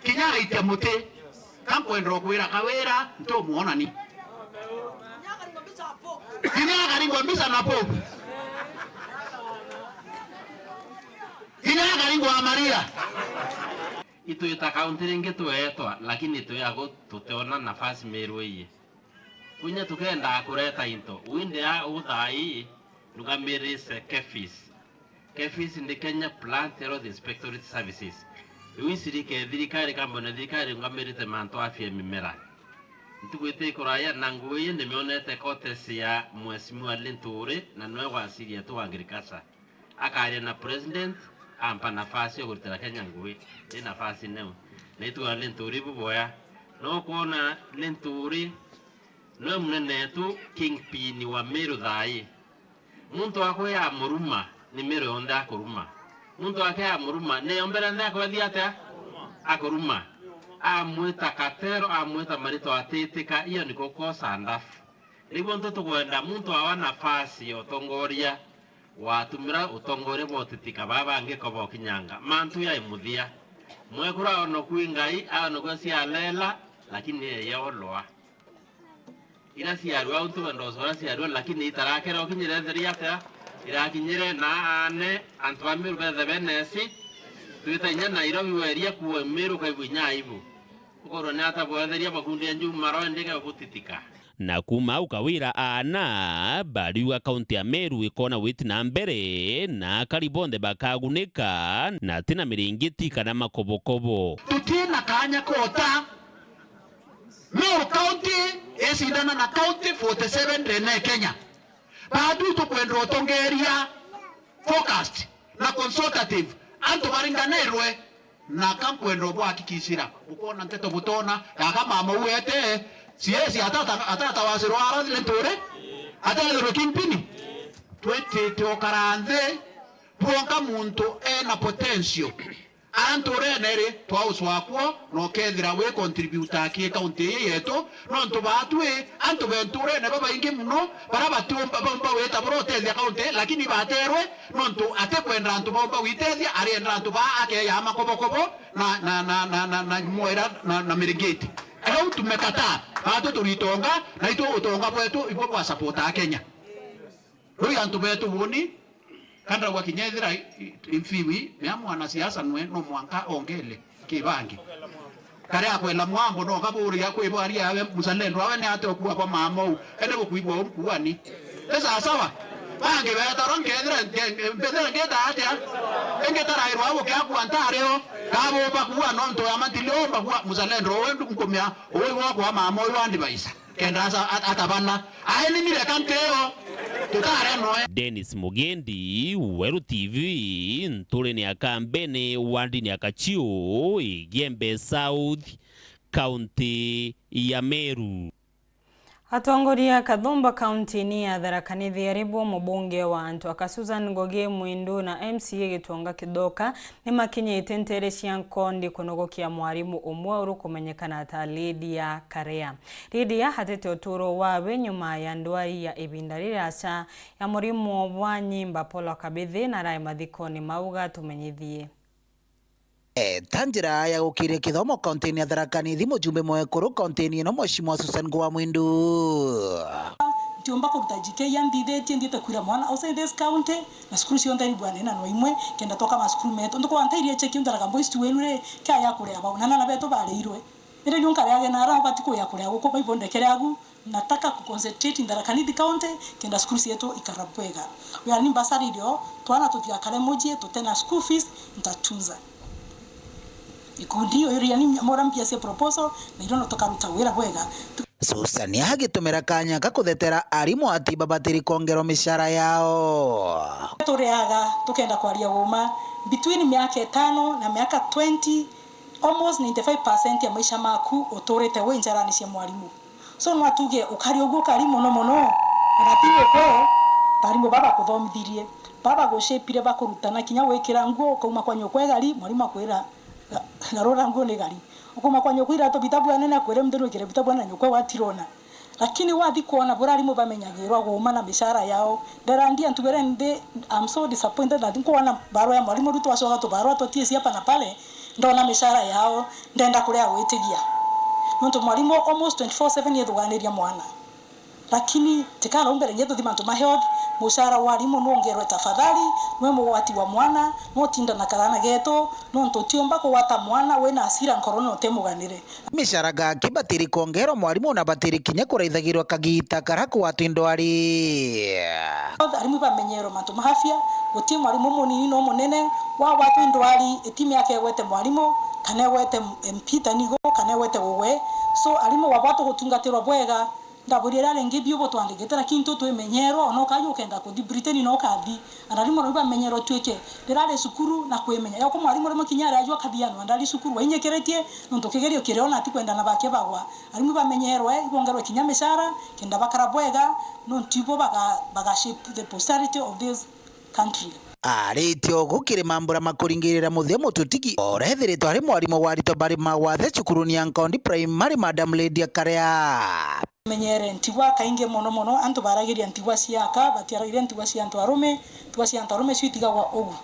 Kinya aitie muti. Ka nkwenda kwira Kawira, ntumwonani. Kinya akaringwa mbica na Pope. Kinya akaringwa Maria. Itwita kaunti ringi tweetwa, lakini twi agu tuteona nafasi Meru iyi. Kunya tukendaa kureta into, winde a uthai, ndugamirite KEPHIS. KEPHIS ndi Kenya Plant Health Inspectorate Services. Iu icirike thirikari, kambuni ya thirikari irungamirite mantu afya ya mimera. Ntuku iti ikuraya na ngugi ii ndimionete courtesy ya Mheshimiwa Linturi, na niwe waziri wetu wa agriculture. Akaria na president, ampa nafasi ya kuritira Kenya ngugi. Ni nafasi neu. Na itwira Linturi buboya. No kwona Linturi niwe munene wetu, kingpin wa Meru thaa ii. Muntu akwe amuruma, ni Meru yonthe akuruma. Muntu ake amuruma, ni yombere nthe akwethia atia? Akuruma. Amwita katero, amwita marito atitika, hiyo ni kukosa adabu. Niguo ntu tukwenda muntu awa nafasi ya utongoria, watumira utongoria bwa utitika baa bangi ko bokinyanga. Mantu yai muthia. Mwekuru aonokwi Ngai, aonokwe cialela, lakini yeye olwa. Ira ciarua, untu wenda ucora ciarua, lakini itarakera ukinyire thiri atia? Irakinyire na aane, antu ba Meru bethe benesi, twita inya Nairobi weria kuwa Meru kaigua inya aibu. Ukorwo ni ata bwetheria makundi ya njuu maroe ndege gutitika. Na kuuma au Kawira aana bariuga kaunti ya Meru ikona witi na mbere, na akari bonthe bakagunika, na tina miringiti kana makobokobo. Tutina kanya kota. Meru County icindana na county forty seven ndene Kenya. Baatwi tukwenda utongeria focused na consultative, antu baringanirwe, na ka nkwenda ubwakikishira, ukoona nteto butona, yaka mama uete, siesi atata, atata wasirwa ara Linturi, atethirwe kingpin. Twitite ukara nthi, bwonka muntu ena potential. Antu urene ri, twauswa kwo, na ukethira wi contributor ki county ii yetu, nontu baatwi, antu bentu urene babaingi muno, bara batiumba, baumba wita bura utethia county, lakini baterwe, nontu atikwenda antu baumba gwitethia, arienda antu baa akeyaa makobokobo na, na, na mwera na, na miringiti. Riu tumekataa, baatwi turitonga, na itu utonga bwetu ibo bwa support a Kenya. Riu antu betu buni, ka ndauga kinya ethira i-, i-, imfiwi, mea mwanasiasa nwe no mwanka ongele kibangi. Kare akwela mwambo no kaburia kwi bwari awe muzalendo awe ni ate okua kwa mama u, ende gukuigua umkuani. Ni sawasawa? Bangi betarwa nkethira nke-, mbethira ngita atia? Ingitarairwa au kia kua ntario, kabumba kua nontu ya matili umba kua muzalendo uwe nkumia uwe kwa mama uyu wa advisor. Kenda asa-, at-, atabana. Aeni ni reka nteo. Tutare noe. Dennis Mugendi, Weru T V, nturene ya Kambene, wandini ya Kachiu, Igembe South, kaunti ya Meru. Atongoria a Kathumba kaunti-ini ya Tharaka Nithi ari bo mubunge wa antu aka Susan Ngugi Mwindu na M C A Gitonga Kithoka nimakinyite nteere cia Nkondi kunogokia mwarimu umwe urikumenyekana ta Lydia Karea. Lydia atete uturo wawe nyuma ya ndwari ya ibinda riraca ya murimu bwa nyimba Paul Kabithi na arai mathikoni mau gatumenyithie. E, ta njira ya gukiria kithomo kaunti-ini ya Tharaka Nithi, mujumbe mwekuru kaunti-ini ino, Mheshimiwa Susan Ngugi wa Mwindu. Ntiumba kuruta G K ya nthithitie, nthiite kwira mwana outside this county, na cukuru cionthe ni bwanenanwa imwe, kenda twoka macukuru metu. Ntuku wantairie cheki Tharaka Boys tu wenu ri, kia ya kuria bau, na nana betu bareirwe. Indi riu nkareage na ara bati kuya kuria guku, baibondekere agu, nataka ku concentrate in Tharaka Nithi County, kenda cukuru cietu ikara bwega. Wira ni mbasari irio, twana tutigakare mucii, tutena school fees, ntatunza. Ikundi uyu riani mora mbia cia proposal, na irio no tukaruta wira bwega. Susan agitumira kanya ga kuthetera arimu ati babatiri kuongerwa micara yao. Turiaga, tukenda kwaria uma, between miaka itano na miaka twenty, almost ninety-five percent ya maisha maku uturite wi njarani cia mwarimu. So, no atuge ukari uguo ukari mono mono, na ti uko, tarimu baba kuthomithirie, baba gushapire bakurutana kinya wikira nguo, ukauma kwa nyukwa igari, mwarimu akwira, "Ga-, garura nguo ni gari." Ukauma kwa nyukwa iratu bitabu anene akwira, "Mthuri wikire bitabu anene nyukwa watirona." Lakini wathi kwona buria arimu bamenyagirwa guuma na mishara yao, nderandia ntuire ndi, I'm so disappointed that nkwona barua ya mwarimu Ruto acoka tubarua tutiisi hapa na pale, ndona mishara yao, ndenda kuria gwitigia. Nontu mwarimu almost twenty-four seven yethuganiria mwana. Lakini tikara mbere ngetuthi mantu ma health, mushara wa arimu nongerwe tafadhali, nwe mugwati wa mwana, notinda na karana getu, nontu utiumba kugwata mwana wina asira nkorone utimuganire. Mishara gaki batiri kwongerwa mwarimu na batiri kinya kuraithagirwa kagita kara kugwatwa indwari. Arimu bamenyerwe mantu ma afya, guti mwarimu munini no munene, wagwatwa indwari, iti miaka igwete mwarimu, kana igwete M P ta nigo, kana igwete gugwe. So, arimu wabwa tugutungatirwa bwega, Ndabwire riria ringi biu butwandikite, lakini tu twimenyerwa, ona ukaja ukenda kuthi Britain no ukathi. Ana arimu nabo bamenyerwa tuike riria ari cukuru na kwimenya. Yako mwarimu rimwe kinya ari ajua kathi anu andari cukuru, wainyikiritie nontu kigerio kirio na atikwenda na bake bagwa. Arimu bamenyerwe, ibongerwe kinya mishara, kenda bakara bwega, nontu ibo baga, baga shape the posterity of this country. Aritie ugu kiri mambura makuringirira muthia mututigi, uria ethiritwe ari mwarimu wa aritwa bari mawathe cukuruni ya Nkondi Primary, Madam Lydia Karea. Menyere ntigwa kaingi mono mono, antu baragiria ntigwa cia aka, batiaragiria ntigwa cia antu arume, ntigwa cia antu arume cio itigagwa ugu.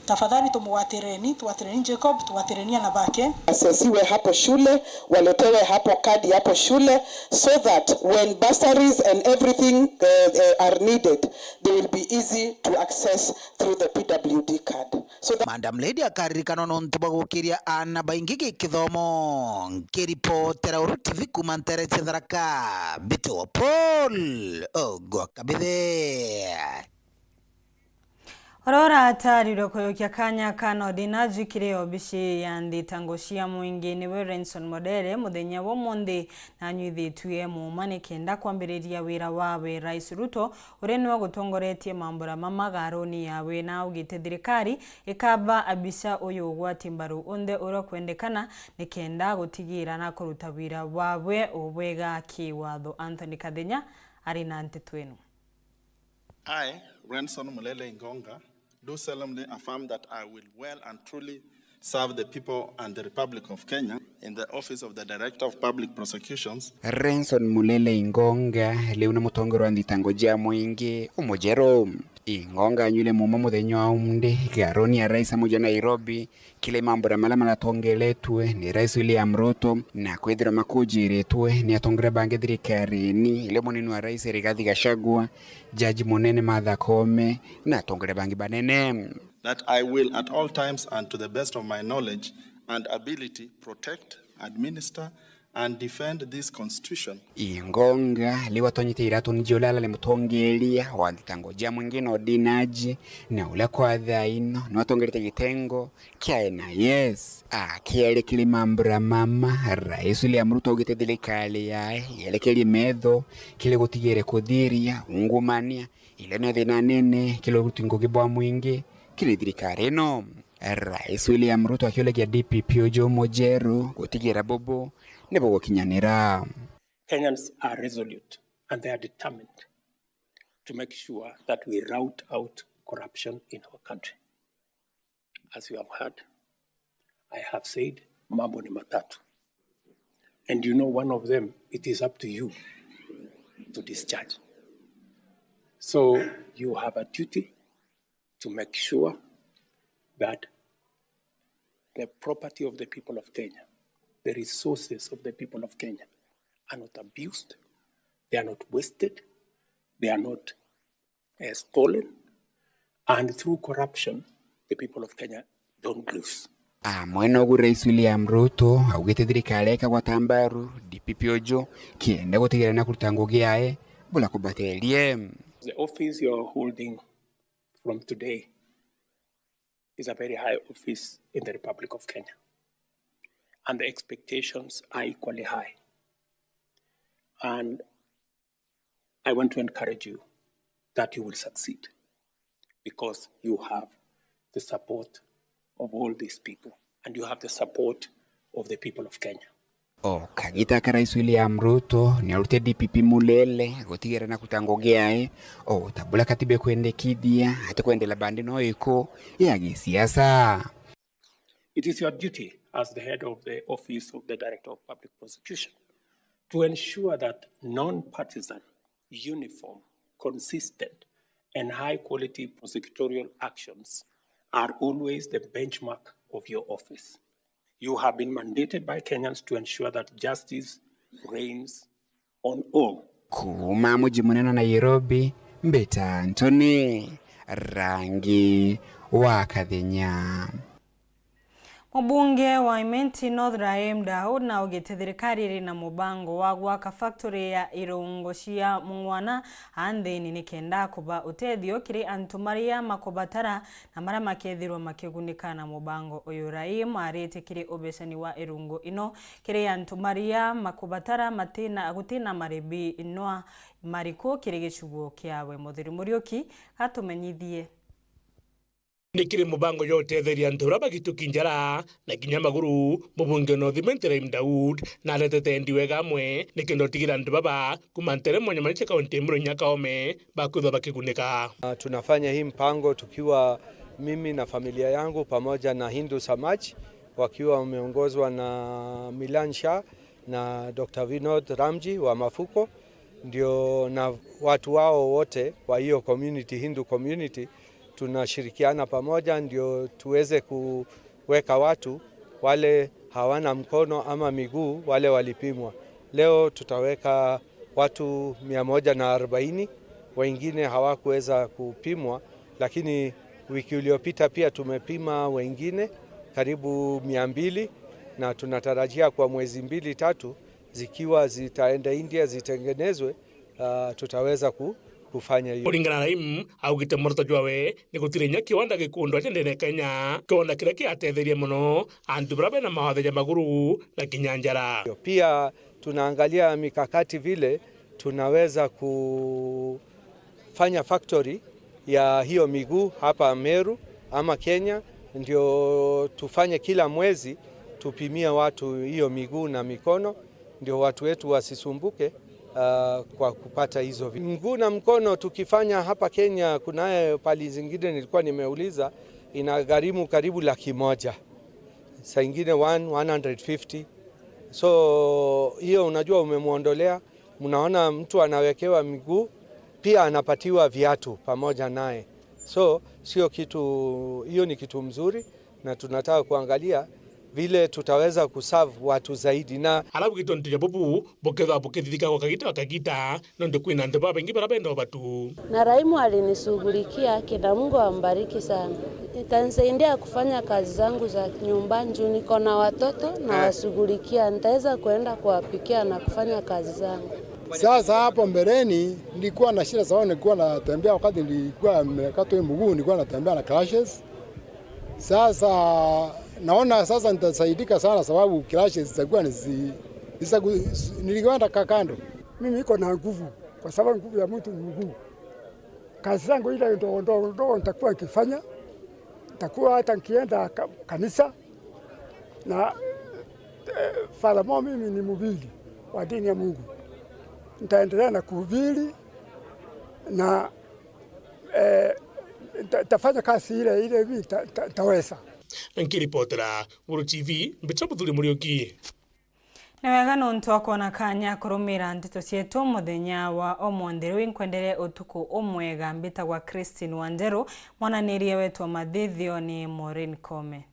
Tafadhali tumugwatireni, tugwatireni Jacob, tugwatireni ana bake. Asesiwe hapo shule, waletewe hapo kadi hapo shule, so that when bursaries and everything, uh, uh, are needed, they will be easy to access through the P W D card. So that Madam Lydia akaririkana nontu bwa gukiria ana baingi gikithomo. Nkiripotera Uru T V kuma ntere cia Tharaka, Mbitwa Paul Ogwa Kabithe. Uria uratarirwe kuyukia kanya ka Nordinaji kiri obici ya nthitango cia mwingi niwe Renson Modere, muthenya wa umunthi na anyuithitue muuma nikenda kwambiriria wira wawe. Rais Ruto, uria niwe ugutongoretie mambura mama garuni yawe, na augite thirikari ikaba abica uyu ugwati mbaru unthe uria ukwendekana nikenda gutigira na kuruta wira wawe ubwega kiwatho. Anthony Kathenya ari na nteto ino. I, Renson Mulele Ingonga, do solemnly affirm that I will well and truly serve the people and the Republic of Kenya in the office of the Director of Public Prosecutions. Renson Mulele Ingonga, riu ni mutongoria wa nthitango cia mwingi umujeru. Ingonga anyuire muuma muthenya wa umunthi garuni ya rais amuja Nairobi, kiri mambura maria maratongeretue ni Rais William Ruto, na kwithirwa makujiritwe ni atongoria bangi thirikarini, iria munini wa rais Rigathi Gachagua, Jaji munene Martha Koome, na atongoria bangi banene. That I will at all times and to the best of my knowledge and ability protect, administer, and defend this constitution. Ingonga riu atonyete iratuni jia uria arari mutongeria wa nthitango jia mwingi Nordinaji, na uria kwa thaa ino niwe atongerete gitengo kia N I S. Akiaria kiri mambura mama, Rais William Ruto augite thirikari yae yerekerie metho kiri gutigira kuthiria ungumania, iria niyo thina nene kiri uruti ngugi bwa mwingi kiri thirikari ino. Rais William Ruto akiuragia D P P uju mujeru gutigira bubu ni bugukinyanira. Kenyans are resolute and they are determined to make sure that we root out corruption in our country. As you have heard, I have said mambo ni matatu. And you know one of them, it is up to you to discharge. So you have a duty to make sure that the property of the people of Kenya, the resources of the people of Kenya are not abused, they are not wasted, they are not, uh, stolen, and through corruption, the people of Kenya don't lose. Amwe nogu Rais William Ruto augite thirikari ikagwata mbaru D P P uju kienda gutigira na kuruta ngugi yae bula kubaterie. The office you are holding from today is a very high office in the Republic of Kenya. And the expectations are equally high. And I want to encourage you that you will succeed because you have the support of all these people and you have the support of the people of Kenya. O kagita ka Rais William Ruto ni arute D P P mulele gutigira na kuruta ngugi yae o ta buria katiba ikwendekithia, ati kwendela bandi no iku ya gisiasa. It is your duty as the head of the office of the Director of Public Prosecution to ensure that non-partisan, uniform, consistent, and high-quality prosecutorial actions are always the benchmark of your office. You have been mandated by Kenyans to ensure that justice reigns on all. Kuuma muji munene wa Nairobi, mbita Anthony Rangi wa Kathenya. Mubunge wa Imenti North Raheem Daud naugite thirikari iri na mubango wa gwaka factory ya irungo cia mung'wana a nthini nikenda kuba utethio kiri antu maria makubatara na maria makethirwa makigunika na mubango uyu. Raheem aritie kiri ubecani wa irungo ino kiri antu maria makubatara matina, gutina maribi nwa mariku kiri gicugo kiawe. Muthuri Muriuki gatumenyithie. Ni kiri mubango jwa utetheria antu baria bagituki njara na kinya maguru, mubunge wa North Imenti Raheem Daud naretete endi wega amwe nikenda utigira antu baba kuma ntere mwanya mwanya cia kaunti ya Meru kinya Kaome bakwithwa bakigunika. Ah, tunafanya hii mpango tukiwa mimi na familia yangu pamoja na Hindu Samaj wakiwa wameongozwa na Milan Shah na Doctor Vinod Ramji wa Mafuko, ndio na watu wao wote wa hiyo community, Hindu community, tunashirikiana pamoja ndio tuweze kuweka watu wale hawana mkono ama miguu, wale walipimwa. Leo tutaweka watu mia moja na arobaini, wengine hawakuweza kupimwa, lakini wiki iliyopita pia tumepima wengine karibu mia mbili, na tunatarajia kwa mwezi mbili tatu zikiwa zitaenda India zitengenezwe, ah, tutaweza ku-, kufanya hiyo. Kuringana na Raheem, augite muoroto jwawe ni gutire kinya kiwanda gikundwa ja ndene Kenya, kiwanda kiria kiatetheria mono antu baria bena mawathe ja maguru na kinya njara. Pia tunaangalia mikakati vile tunaweza kufanya factory ya hiyo miguu hapa Meru ama Kenya, ndio tufanye kila mwezi tupimie watu hiyo miguu na mikono, ndio watu wetu wasisumbuke, ah, kwa kupata hizo vi-, mguu na mkono. Tukifanya hapa Kenya, kunaye pali zingine nilikuwa nimeuliza, inagharimu karibu laki moja, saa ingine one, one hundred fifty. So hiyo, unajua, umemwondolea. Mnaona mtu anawekewa miguu, pia anapatiwa viatu pamoja naye. So sio kitu, hiyo ni kitu mzuri, na tunataka kuangalia vile tutaweza kuserve watu zaidi. Na alafu gitwe ntu ja bubu bukethwa bukithithika gwa kagita gwa kagita, nontu kwina antu babaingi baria benda ubatu. Na Raimu alinishughulikia, kina Mungu ambariki sana. Itanisaidia kufanya kazi zangu za nyumba, juu niko na watoto na washughulikia. Nitaweza kuenda kuwapikia na kufanya kazi zangu. Sasa hapo mbeleni nilikuwa na shida, sababu nilikuwa natembea, wakati nilikuwa nimekatwa hii mguu, nilikuwa natembea na crutches. Sasa naona sasa nitasaidika sana, sababu crutches zitakuwa ni zi-, zitaku-, nilikwenda kakando. Mimi niko na nguvu, kwa sababu nguvu ya mtu ni mguu. Kazi zangu ile ndogo ndogo ndogo nitakuwa nikifanya, nitakuwa hata nikienda ka-, kanisa na, eh, furthermore mimi ni mhubiri wa dini ya Mungu. Nitaendelea na kuhubiri na, eh, nita-, nitafanya kazi ile, ile mimi nita-, nita-, nitaweza. Nkiripotera Guru T V, mbita Muthuri Muriuki. Ni wega nontu wa kwona kanya kurumira nteto cietu muthenya wa umunthi. Riu inkwendere utuku umwega. Mbitagwa Christine Wanderu, mwananirie wetu wa mathithio ni Maureen Kome.